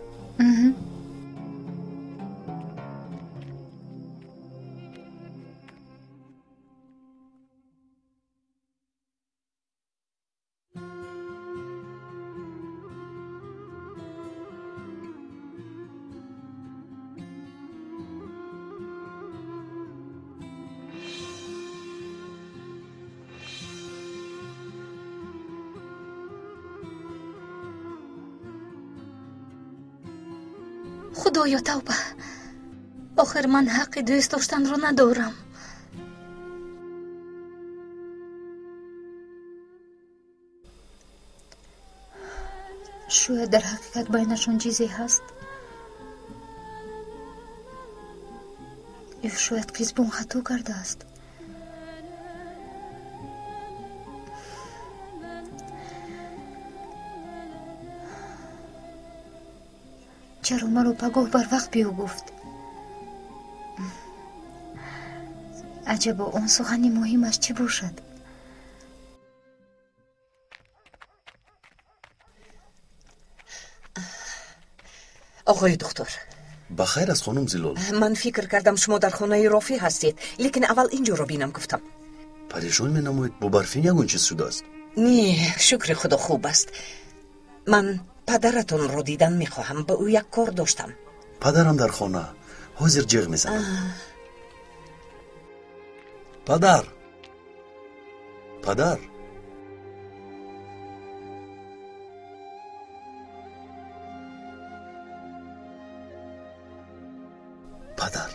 Худоё, тавба. Охир ман ҳаққи дӯст доштанро надорам. Шояд дар ҳақиқат байнашон чизе ҳаст. Ё шояд Қизбон хато кардааст. Чаро маро пагоҳ барвақт биё гуфт? Аҷабо, он сухани муҳимаш чӣ бошад? Оғои духтур. Ба хайр аст, хонум Зилол. Ман фикр кардам, шумо дар хонаи Рофӣ ҳастед, лекин аввал ин ҷоро бинам гуфтам. Парешон менамоед, бо Барфин ягон чиз шудааст? Не, шукри Худо, хуб аст. Ман падаратонро дидан мехоҳам, ба ӯ як кор доштам. Падарам дар хона, ҳозир ҷиғ мезанам. Падар, падар. Падар.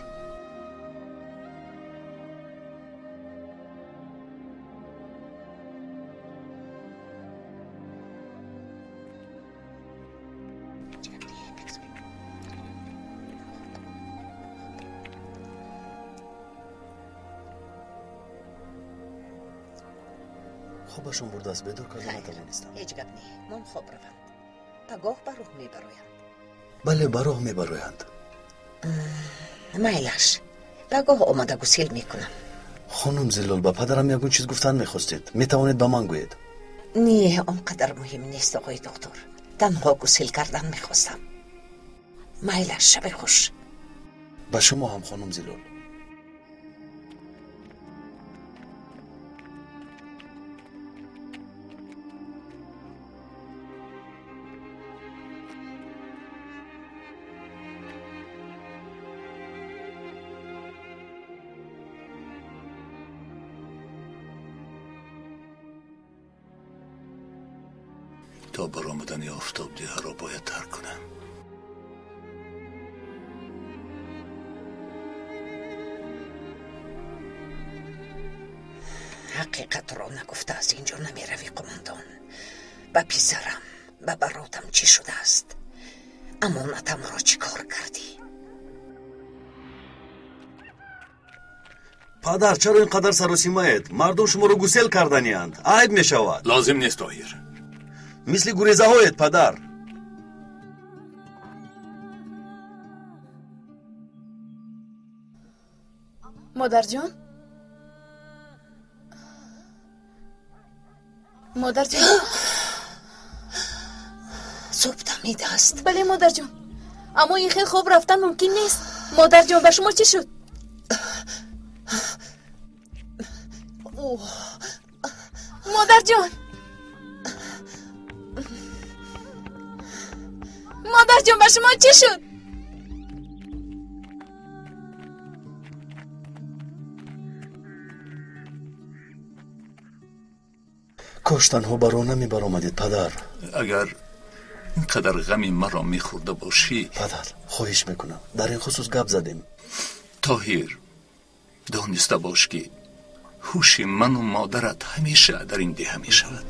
Хобашон бурдааст, бедор карда натавонистам. Ҳеҷ гап не, мон хоб раванд. Пагоҳ ба роҳ мебароянд. Бале, ба роҳ мебароянд. Майлаш, пагоҳ омада гусел мекунам. Хонум Зилол, ба падарам ягон чиз гуфтан мехостед, метавонед ба ман гӯед. Не, он қадар муҳим нест, оғои духтур. Танҳо гусел кардан мехостам. Майлаш, шаби хуш. Ба шумо ҳам, хонум Зилол. То баромадани офтоб деҳаро бояд тарк кунам. Ҳақиқатро нагуфта аз ин ҷо намеравӣ, қумондон. Ба писарам, ба баротам чӣ шудааст? Амонатамро чӣ кор кардӣ? Падар, чаро ин қадар саросимаед? Мардум шуморо гусел карданианд, айб мешавад. Лозим нест, Тоҳир. Мисли гурезаҳоед, падар. Модарҷон, модарҷон. Субҳ дамидааст. Бале, модарҷон, аммо ин хел хоб рафтан мумкин нест. Модарҷон, ба шумо чӣ шуд? Модарҷон, модарҷон, ба шумо чӣ шуд? Кош танҳо ба роҳ намебаромадед, падар. Агар ин қадар ғами маро мехӯрда бошӣ. Падар, хоҳиш мекунам, дар ин хусус гап задем. Тоҳир, дониста бош, ки ҳуши ману модарат ҳамеша дар ин деҳа мешавад.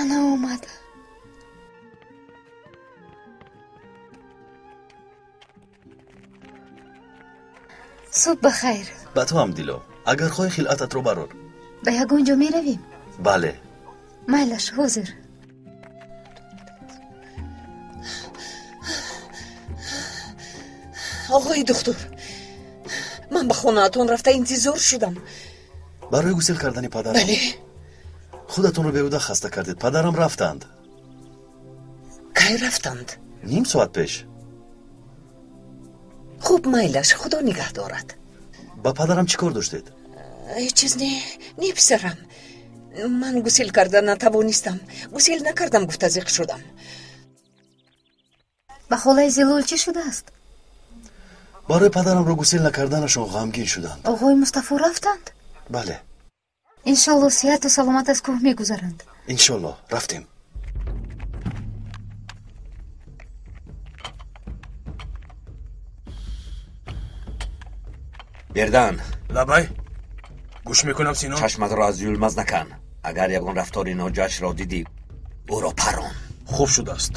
Ана омад. Субҳ ба хайр. Ба ту ҳам, Дило. Агар хоҳӣ, хилъататро барор. Ба ягон ҷо меравем? Бале. Майлаш, ҳозир. Оғои духтур, ман ба хонаатон рафта интизор шудам. Барои гусел кардани падарам? Бале. Худатонро беҳуда хаста кардед. Падарам рафтанд. Кай рафтанд? Ним соат пеш. Хуб, майлаш, худо нигаҳ дорад. Ба падарам чӣ кор доштед? Ҳеҷ чиз не, не писарам. Ман гусел карда натавонистам. Гусел накардам, гуфта зиқ шудам. Ба холаи Зилол чӣ шудааст? Барои падарамро гусел накарданашон ғамгин шуданд. Оғои Мустафо рафтанд? Бале. Иншолло сиҳату саломат аз кӯҳ мегузаранд. Иншолло, рафтем. Бердан. Лабай, гӯш мекунам, Сино. Чашматро аз Юлмаз накан. Агар ягон рафтори ноҷашро дидӣ, ӯро парон. Хуб шудааст.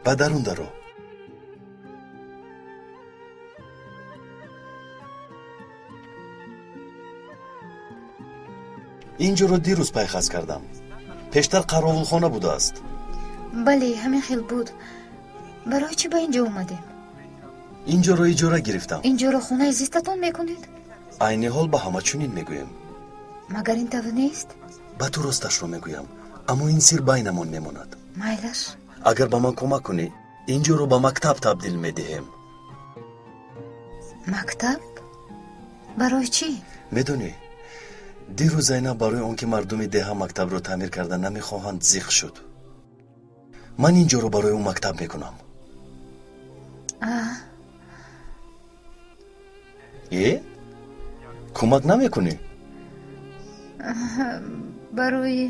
Ба дарун даро. Ин ҷоро дирӯз пайхас кардам. Пештар қаровулхона будааст. Бале, ҳамин хел буд. Барои чӣ ба ин ҷо омадем? Ин ҷоро иҷора гирифтам. Ин ҷоро хонаи зистатон мекунед? Айни ҳол ба ҳама чунин мегӯем. Магар ин тавр нест? Ба ту росташро мегӯям, аммо ин сир байнамон мемонад. Майлаш. Агар ба ман кӯмак кунӣ, ин ҷоро ба мактаб табдил медиҳем. Мактаб? Барои чӣ? Медонӣ, дирӯз Зайнаб барои он ки мардуми деҳа мактабро таъмир карда намехоҳанд, зиқ шуд. Ман ин ҷоро барои ӯ мактаб мекунам. Э? Кӯмак намекунӣ? Барои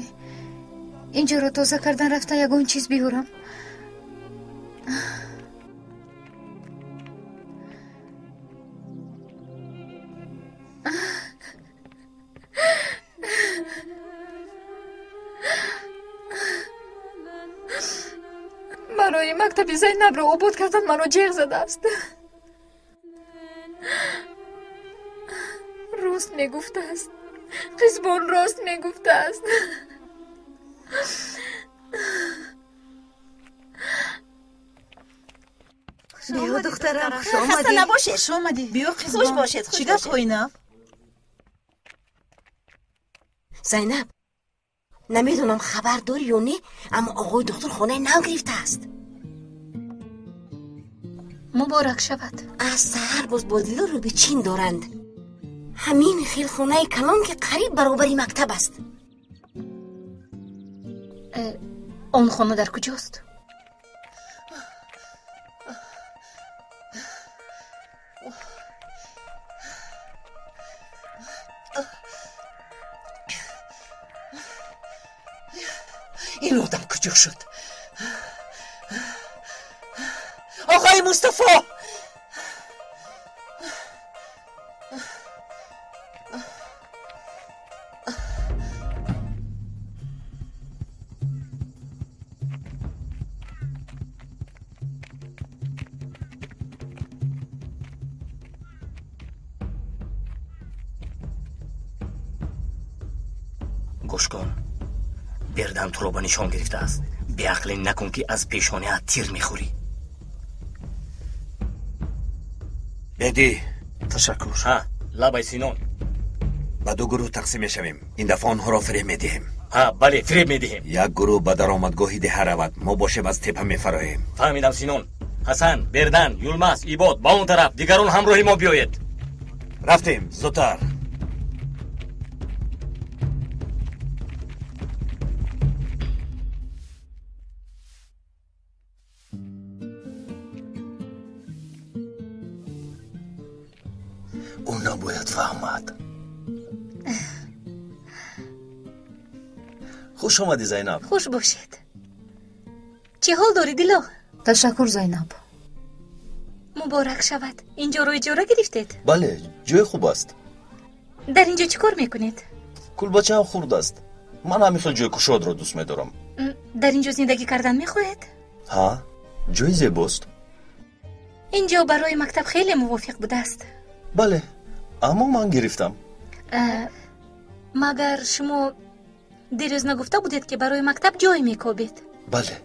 ин ҷоро тоза кардан рафта ягон чиз биёрам. Барои мактаби Зайнабро обод кардан маро ҷеғ задааст. Рост мегуфтааст. Қизбон рост мегуфтааст. Биё, духтарам, хуш омадӣ. Хаста набошед. Хуш омадӣ. Биё, қизбон. Хуш бошед, хуш Чӣ гапҳои нав? Зайнаб, намедонам хабар дорӣ ё не, аммо оғои духтур хонаи нав гирифтааст. Муборак шавад. Аз саҳар боз бо Дило рӯби чин доранд. Ҳамин хел хонаи калон, ки қариб баробари мактаб аст. Он хона дар куҷост? Ин одам куҷо шуд? Оғои Мустафо! Гӯш кун, Бердан туро ба нишон гирифтааст. Беақлӣ накун, ки аз пешонаат тир мехӯрӣ. Бедӣ. Ташаккур. Ҳа, лабай, Синон. Ба ду гурӯҳ тақсим мешавем. Ин дафъа онҳоро фиреб медиҳем. Ҳа, бале, фиреб медиҳем. Як гурӯҳ ба даромадгоҳи деҳа равад, мо бошем аз тепа мефароем. Фаҳмидам, Синон. Ҳасан, Бердан, Юлмаз, Ибод ба он тараф, дигарон ҳамроҳи мо биёед. Рафтем, зудтар. Ӯ набояд фаҳмад. Хуш омадӣ, Зайнаб. Хуш бошед. Чӣ ҳол дорӣ, Дило? Ташаккур, Зайнаб. Муборак шавад. Ин ҷоро иҷора гирифтед? Бале, ҷои хуб аст. Дар ин ҷо чӣ кор мекунед? Кулбачаам хурд аст. Ман ҳамин хел ҷои кушодро дӯст медорам. Дар ин ҷо зиндагӣ кардан мехоҳед? Ҳа, ҷои зебост. Ин ҷо барои мактаб хеле мувофиқ будааст. Бале, аммо ман гирифтам. Магар шумо дирӯз нагуфта будед, ки барои мактаб ҷой мекобед? Бале.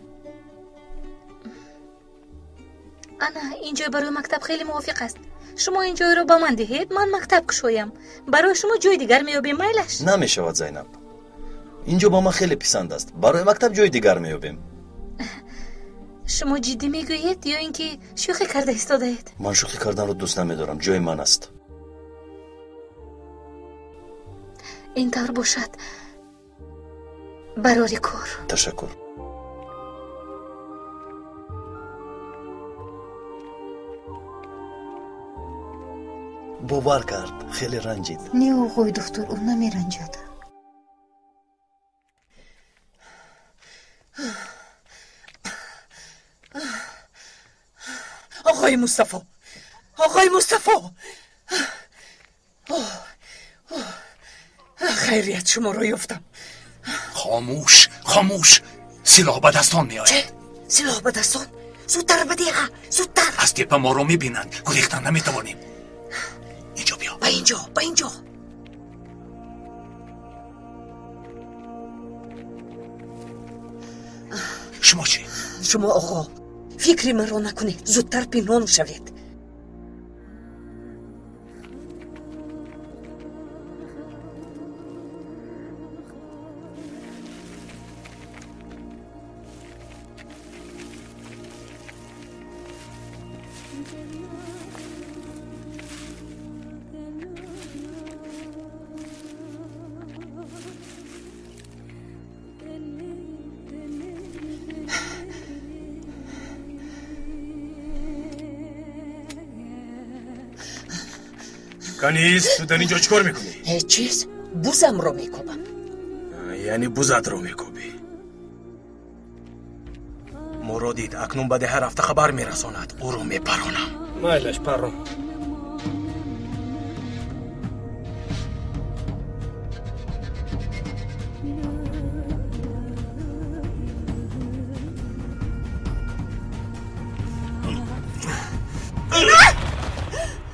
Ана, ин ҷой барои мактаб хеле мувофиқ аст. Шумо ин ҷойро ба ман диҳед, ман мактаб кушоям. Барои шумо ҷои дигар меёбем, майлаш? Намешавад, Зайнаб. Ин ҷо ба ман хеле писанд аст. Барои мактаб ҷои дигар меёбем. Шумо ҷиддӣ мегӯед ё ин ки шӯхӣ карда истодаед? Ман шӯхӣ карданро дӯст намедорам. Ҷои ман аст. Ин тавр бошад. Барори кор. Ташаккур. Бовар кард, хеле ранҷид. Не, оғои духтур, ӯ намеранҷад. Оғои Мустафо, оғои Мустафо, хайрият шуморо ёфтам. Хомӯш, хомӯш, силоҳ ба дастон меояд. Чӣ? Силоҳ ба дастон? Зудтар ба деҳа, зудтар! Аз тепа моро мебинанд, гурехтан наметавонем. Инҷо биё. Ба инҷо, ба инҷо. Шумо чӣ? Шумо оғо, фикри маро накунед, зудтар пинҳон шавед. Каниз, ту дар ин ҷо чӣ кор мекунӣ? Ҳеҷ чиз, бузамро мекобам. Яъне бузатро мекобӣ? Моро дид, акнун ба деҳа рафта хабар мерасонад. Ӯро мепаронам. Майлаш, парон.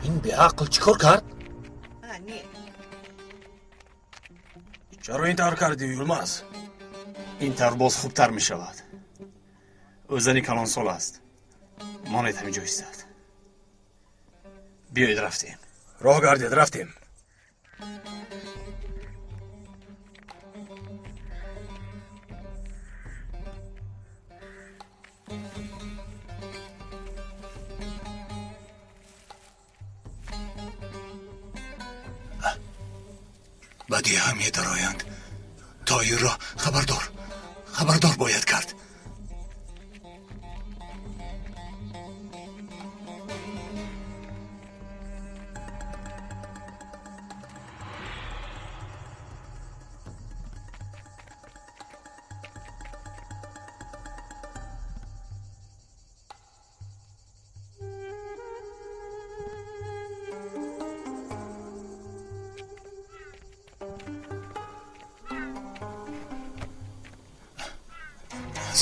Ин беақл чӣ кор кард? Чаро ин тавр кардӣ, Юлмаз? Ин тавр боз хубтар мешавад. Ӯ зани калонсол аст. Монед ҳамин ҷо истад. Биёед рафтем. Роҳ гардед, рафтем. Ба деҳа медароянд. Тоирро хабардор, хабардор бояд кард.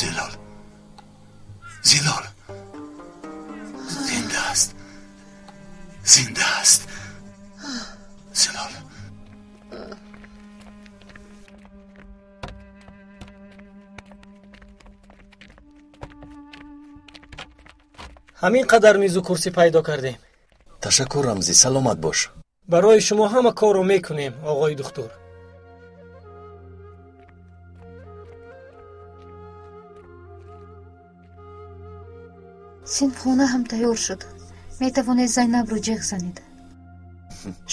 Зилол, Зилол, зинда аст, зинда аст, Зилол. Ҳамин қадар мизу курсӣ пайдо кардем. Ташаккур, Рамзӣ, саломат бош. Барои шумо ҳама корро мекунем, оғои духтур. Синфхона ҳам тайёр шуд. Метавонед Зайнабро ҷеғ занед.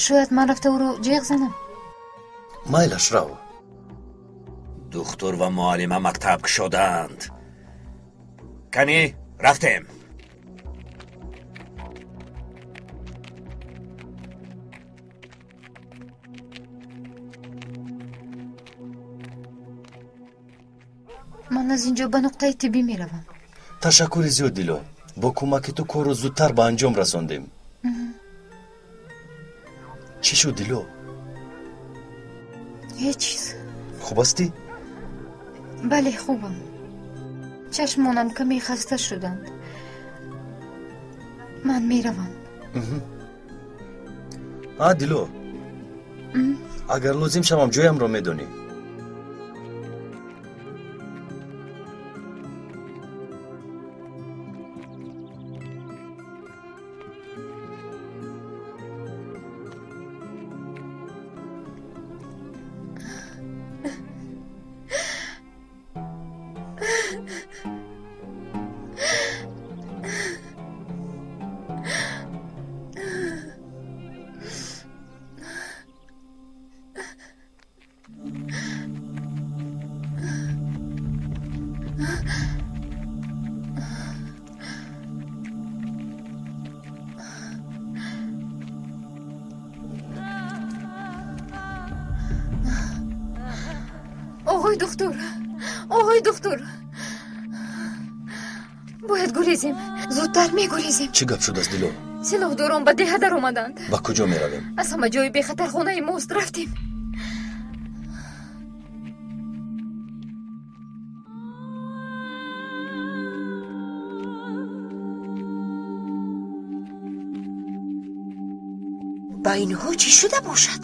Шояд ман рафта ӯро ҷеғ занам? Майлаш, рав. Духтур ва муаллима мактаб кушодаанд. Канӣ, рафтем. Ман аз ин ҷо ба нуқтаи тиббӣ меравам. Ташаккури зиёд, Дило. Бо кӯмаки ту корро зудтар ба анҷом расондем. Чӣ шуд, Дило? Ҳеҷ чиз. Хуб ҳастӣ? Бале, хубам. Чашмонам каме хаста шуданд. Ман меравам. А, Дило, агар лозим шавам, ҷоямро медонӣ. Оғои духтур, оғои духтур, бояд гурезем, зудтар мегурезем. Чӣ гап шудааст, Дило? Силоҳдорон ба деҳа даромаданд. Ба куҷо меравем? Аз ҳама ҷои бехатар хонаи мост. Рафтем. Ба инҳо чӣ шуда бошад?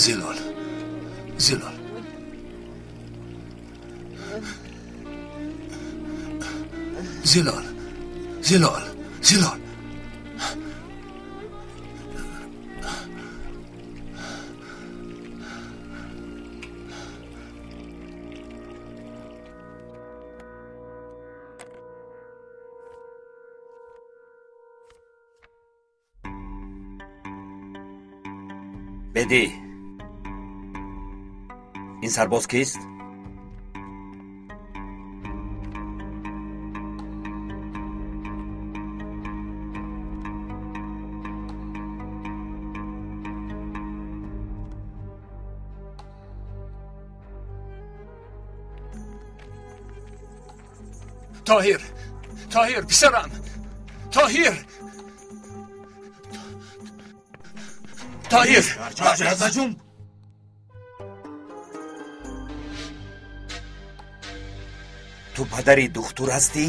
Зилол, Зилол, Зилол, Зилол, Зилол. Бедӣ, ин сарбоз кист? Тоҳир, Тоҳир, писарам, Тоҳир, Тоҳир. Наҷум. Ту падари духтур ҳастӣ?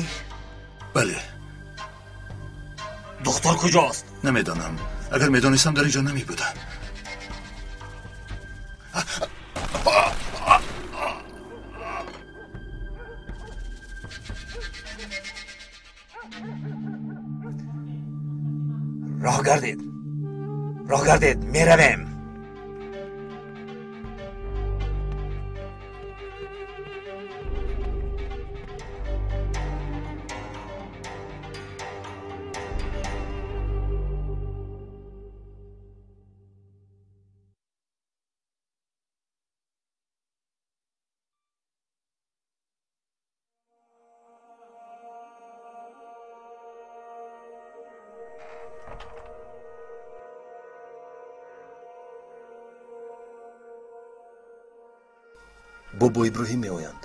Бале. Духтур куҷост? Намедонам. Агар медонистам, дар инҷо намебудам. Роҳ гардед, роҳ гардед, меравем. Бобо Иброҳим меоянд.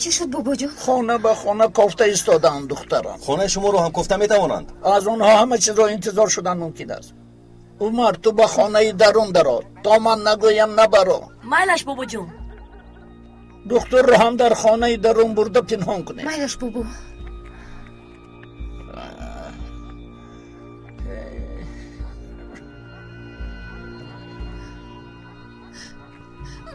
Чӣ шуд, бобоҷон? Хона ба хона кофта истодаанд, духтарам. Хонаи шуморо ҳам кофта метавонанд. Аз онҳо ҳама чизро интизор шудан мумкин аст. Умар, ту ба хонаи дарун даро, то ман нагӯям набаро. Майлаш, бобоҷон. Духтурро ҳам дар хонаи дарун бурда пинҳон кунед. Майлаш, бобо.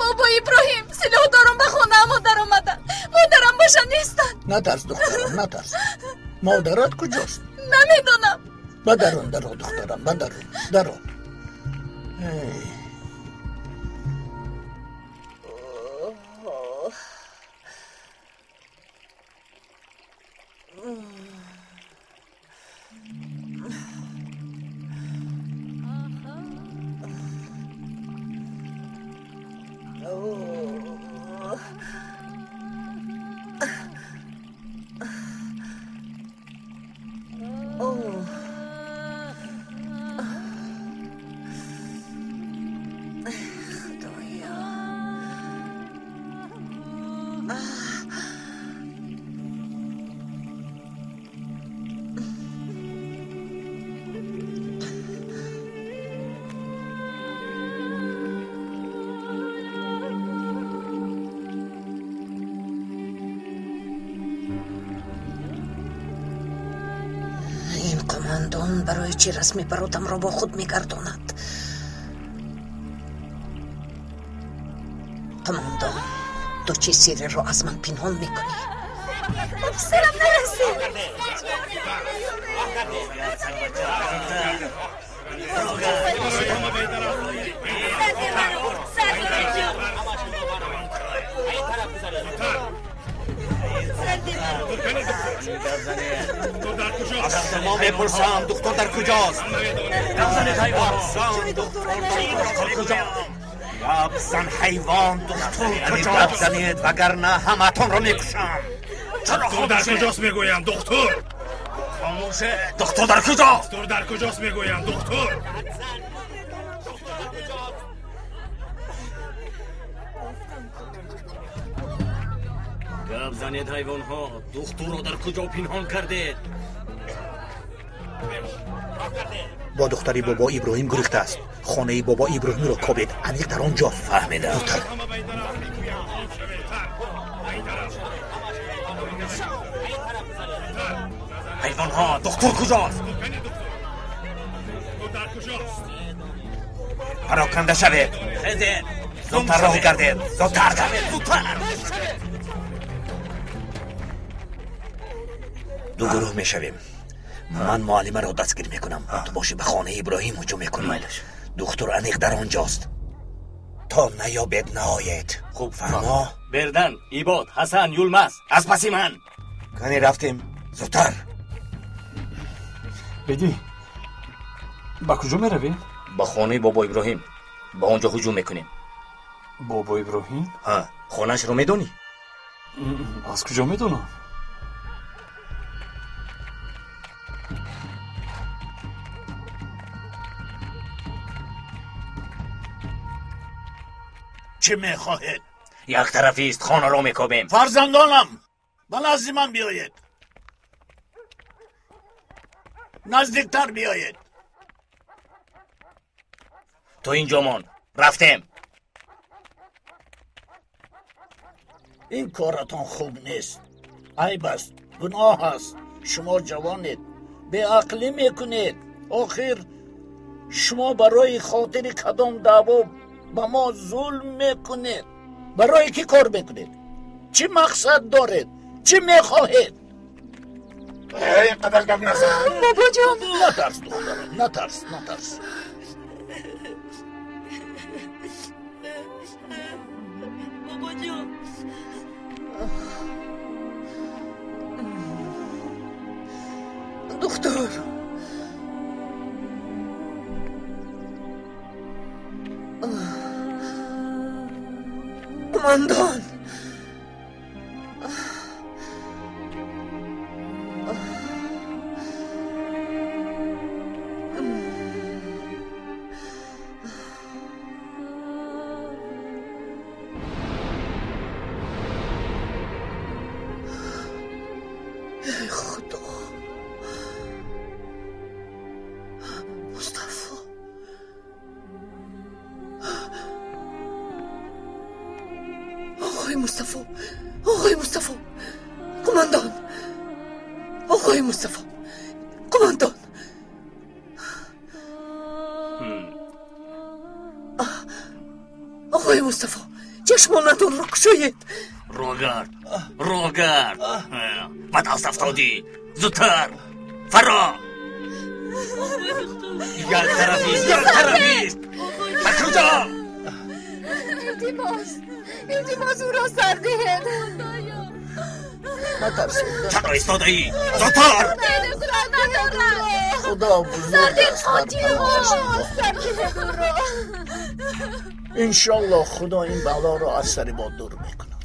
Бобо Иброҳим, силоҳдорон ба хонаамон даромаданд. Модарам боша нестанд. Натарс, духтарам, натарс. Модарат куҷост? Намедонам. Ба дарун даро, духтарам, ба дарун даро. Барои чӣ расми баротамро бо худ мегардонад? Қумондон, ту чӣ сирреро аз ман пинҳон мекунӣ? Ба писарам нарасед. Аз шумо мепурсам, духтур дар куҷост? Гап зан ҳайвон, духтур куҷост? Гап занед, вагарна ҳамаатонро мекушам. Духтур дар куҷост мегӯям, духтур? Хомӯше, духтур дар куҷост? Духтур дар куҷост мегӯям, духтур? Гап занед ҳайвонҳо, духтурро дар куҷо пинҳон кардед? Бо духтари бобо Иброҳим гурехтааст. Хонаи бобо Иброҳимро кобед, аниқ дар он ҷост. Фаҳмидам. Зудтар. Ҳайвонҳо, духтур куҷост? Пароканда шавед. Зудтар роҳ гардед. Зудтар, зудтар. Ду гурӯҳ мешавем. Ман муаллимаро дастгир мекунам, ту бошӣ ба хонаи Иброҳим ҳуҷум мекунӣ. Духтур аниқ дар он ҷост. То наёбед наоед. Хуб, фаҳмо? Бердан, Ибод, Ҳасан, Юлмаз, аз паси ман. Кани рафтем, зудтар. Бедӣ, ба куҷо меравем? Ба хонаи бобо Иброҳим. Ба он ҷо ҳуҷум мекунем. Бобо Иброҳим? Ҳа, хонаашро медонӣ? Аз куҷо медонам? Чӣ мехоҳед? Як тарафист, хонаро мекобем. Фарзандонам, ба назди ман биёед. Наздиктар биёед. Ту инҷо мон, рафтем. Ин коратон хуб нест. Айб аст, гуноҳ аст. Шумо ҷавонед, беақлӣ мекунед. Охир шумо барои хотири кадом даъво ба мо зулм мекунед? Барои кӣ кор мекунед? Чӣ мақсад доред? Чӣ мехоҳед? Ин қадар гап назан. Бобоҷон, натарс духтарам, натарс, натарс. Бобоҷон, духтур, қумондон, эй Худо, Мустафо, оғои Мустафо, оғои Мустафо, қумондон, оғои Мустафо, қумондон. Оғои Мустафо, чашмонатонро кушоед. Рогард, Рогард, ба даст афтодӣ. Зудтар, фаро. Як тарафист, як тарафист. Ба куҷо? Илтимос, илтимос, ӯро сар диҳед. Натарсед. Чаро истодаӣ? Зудтар. Худо бузург аст. Сар диҳед ӯро. Иншоллоҳ Худо ин балоро аз сари мо дур мекунад.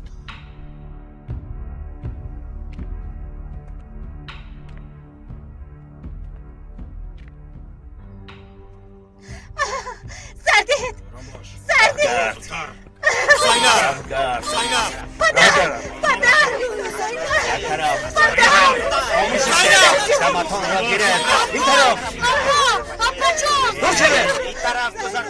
Сар диҳед, сар диҳед. Зайнаб, Зайнаб, падар, тараф. Даматонро гиред. Ин тараф. Апаҷон! Дур шавед. Ин тараф гузар.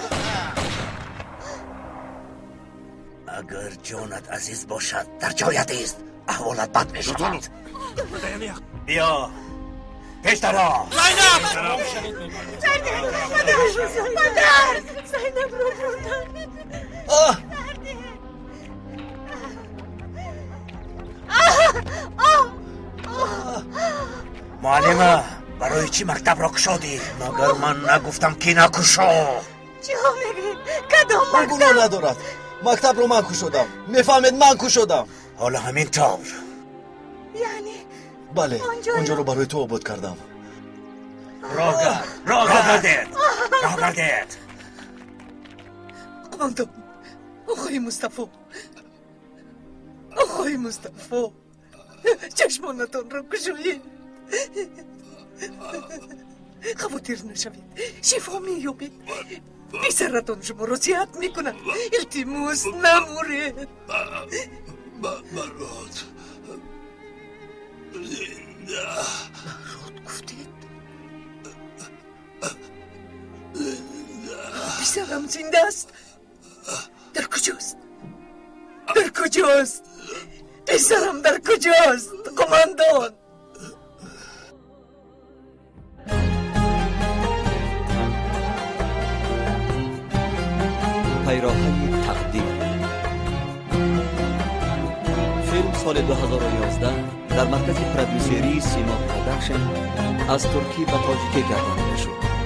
Агар ҷонат азиз бошад, дар ҷоят ист. Аҳволат бад мешавад. Биё. Пештаро. Зайнаб! Падар! Падар! Зайнабро бурданд. Муаллима, барои чӣ мактабро кушодӣ? Магар ман нагуфтам, ки накушо? Чиҳо мегӯед? Кадом мактаб? Гуноҳ надорад. Мактабро ман кушодам. Мефаҳмед, ман кушодам. Ҳоло ҳамин тавр. Яъне бале, онҷоро барои ту обод кардам. Роҳ гард, роҳ гардед, роҳ гардед. Қумондон, оқои Мустафо, оқои Мустафо, чашмонатонро кушоед. Хавотир нашавед, шифо меёбед. Писаратон шуморо сиҳат мекунад. Илтимос, намуред. Барот зинда. Барот гуфтед? Писарам зинда аст? Дар куҷост? Дар куҷост? Писарам дар куҷост? Қумондон! Пайроҳаи тақдир. Филм соли 2011 дар маркази продюсерии Симо Продакшн аз туркӣ ба тоҷикӣ гардонида шуд.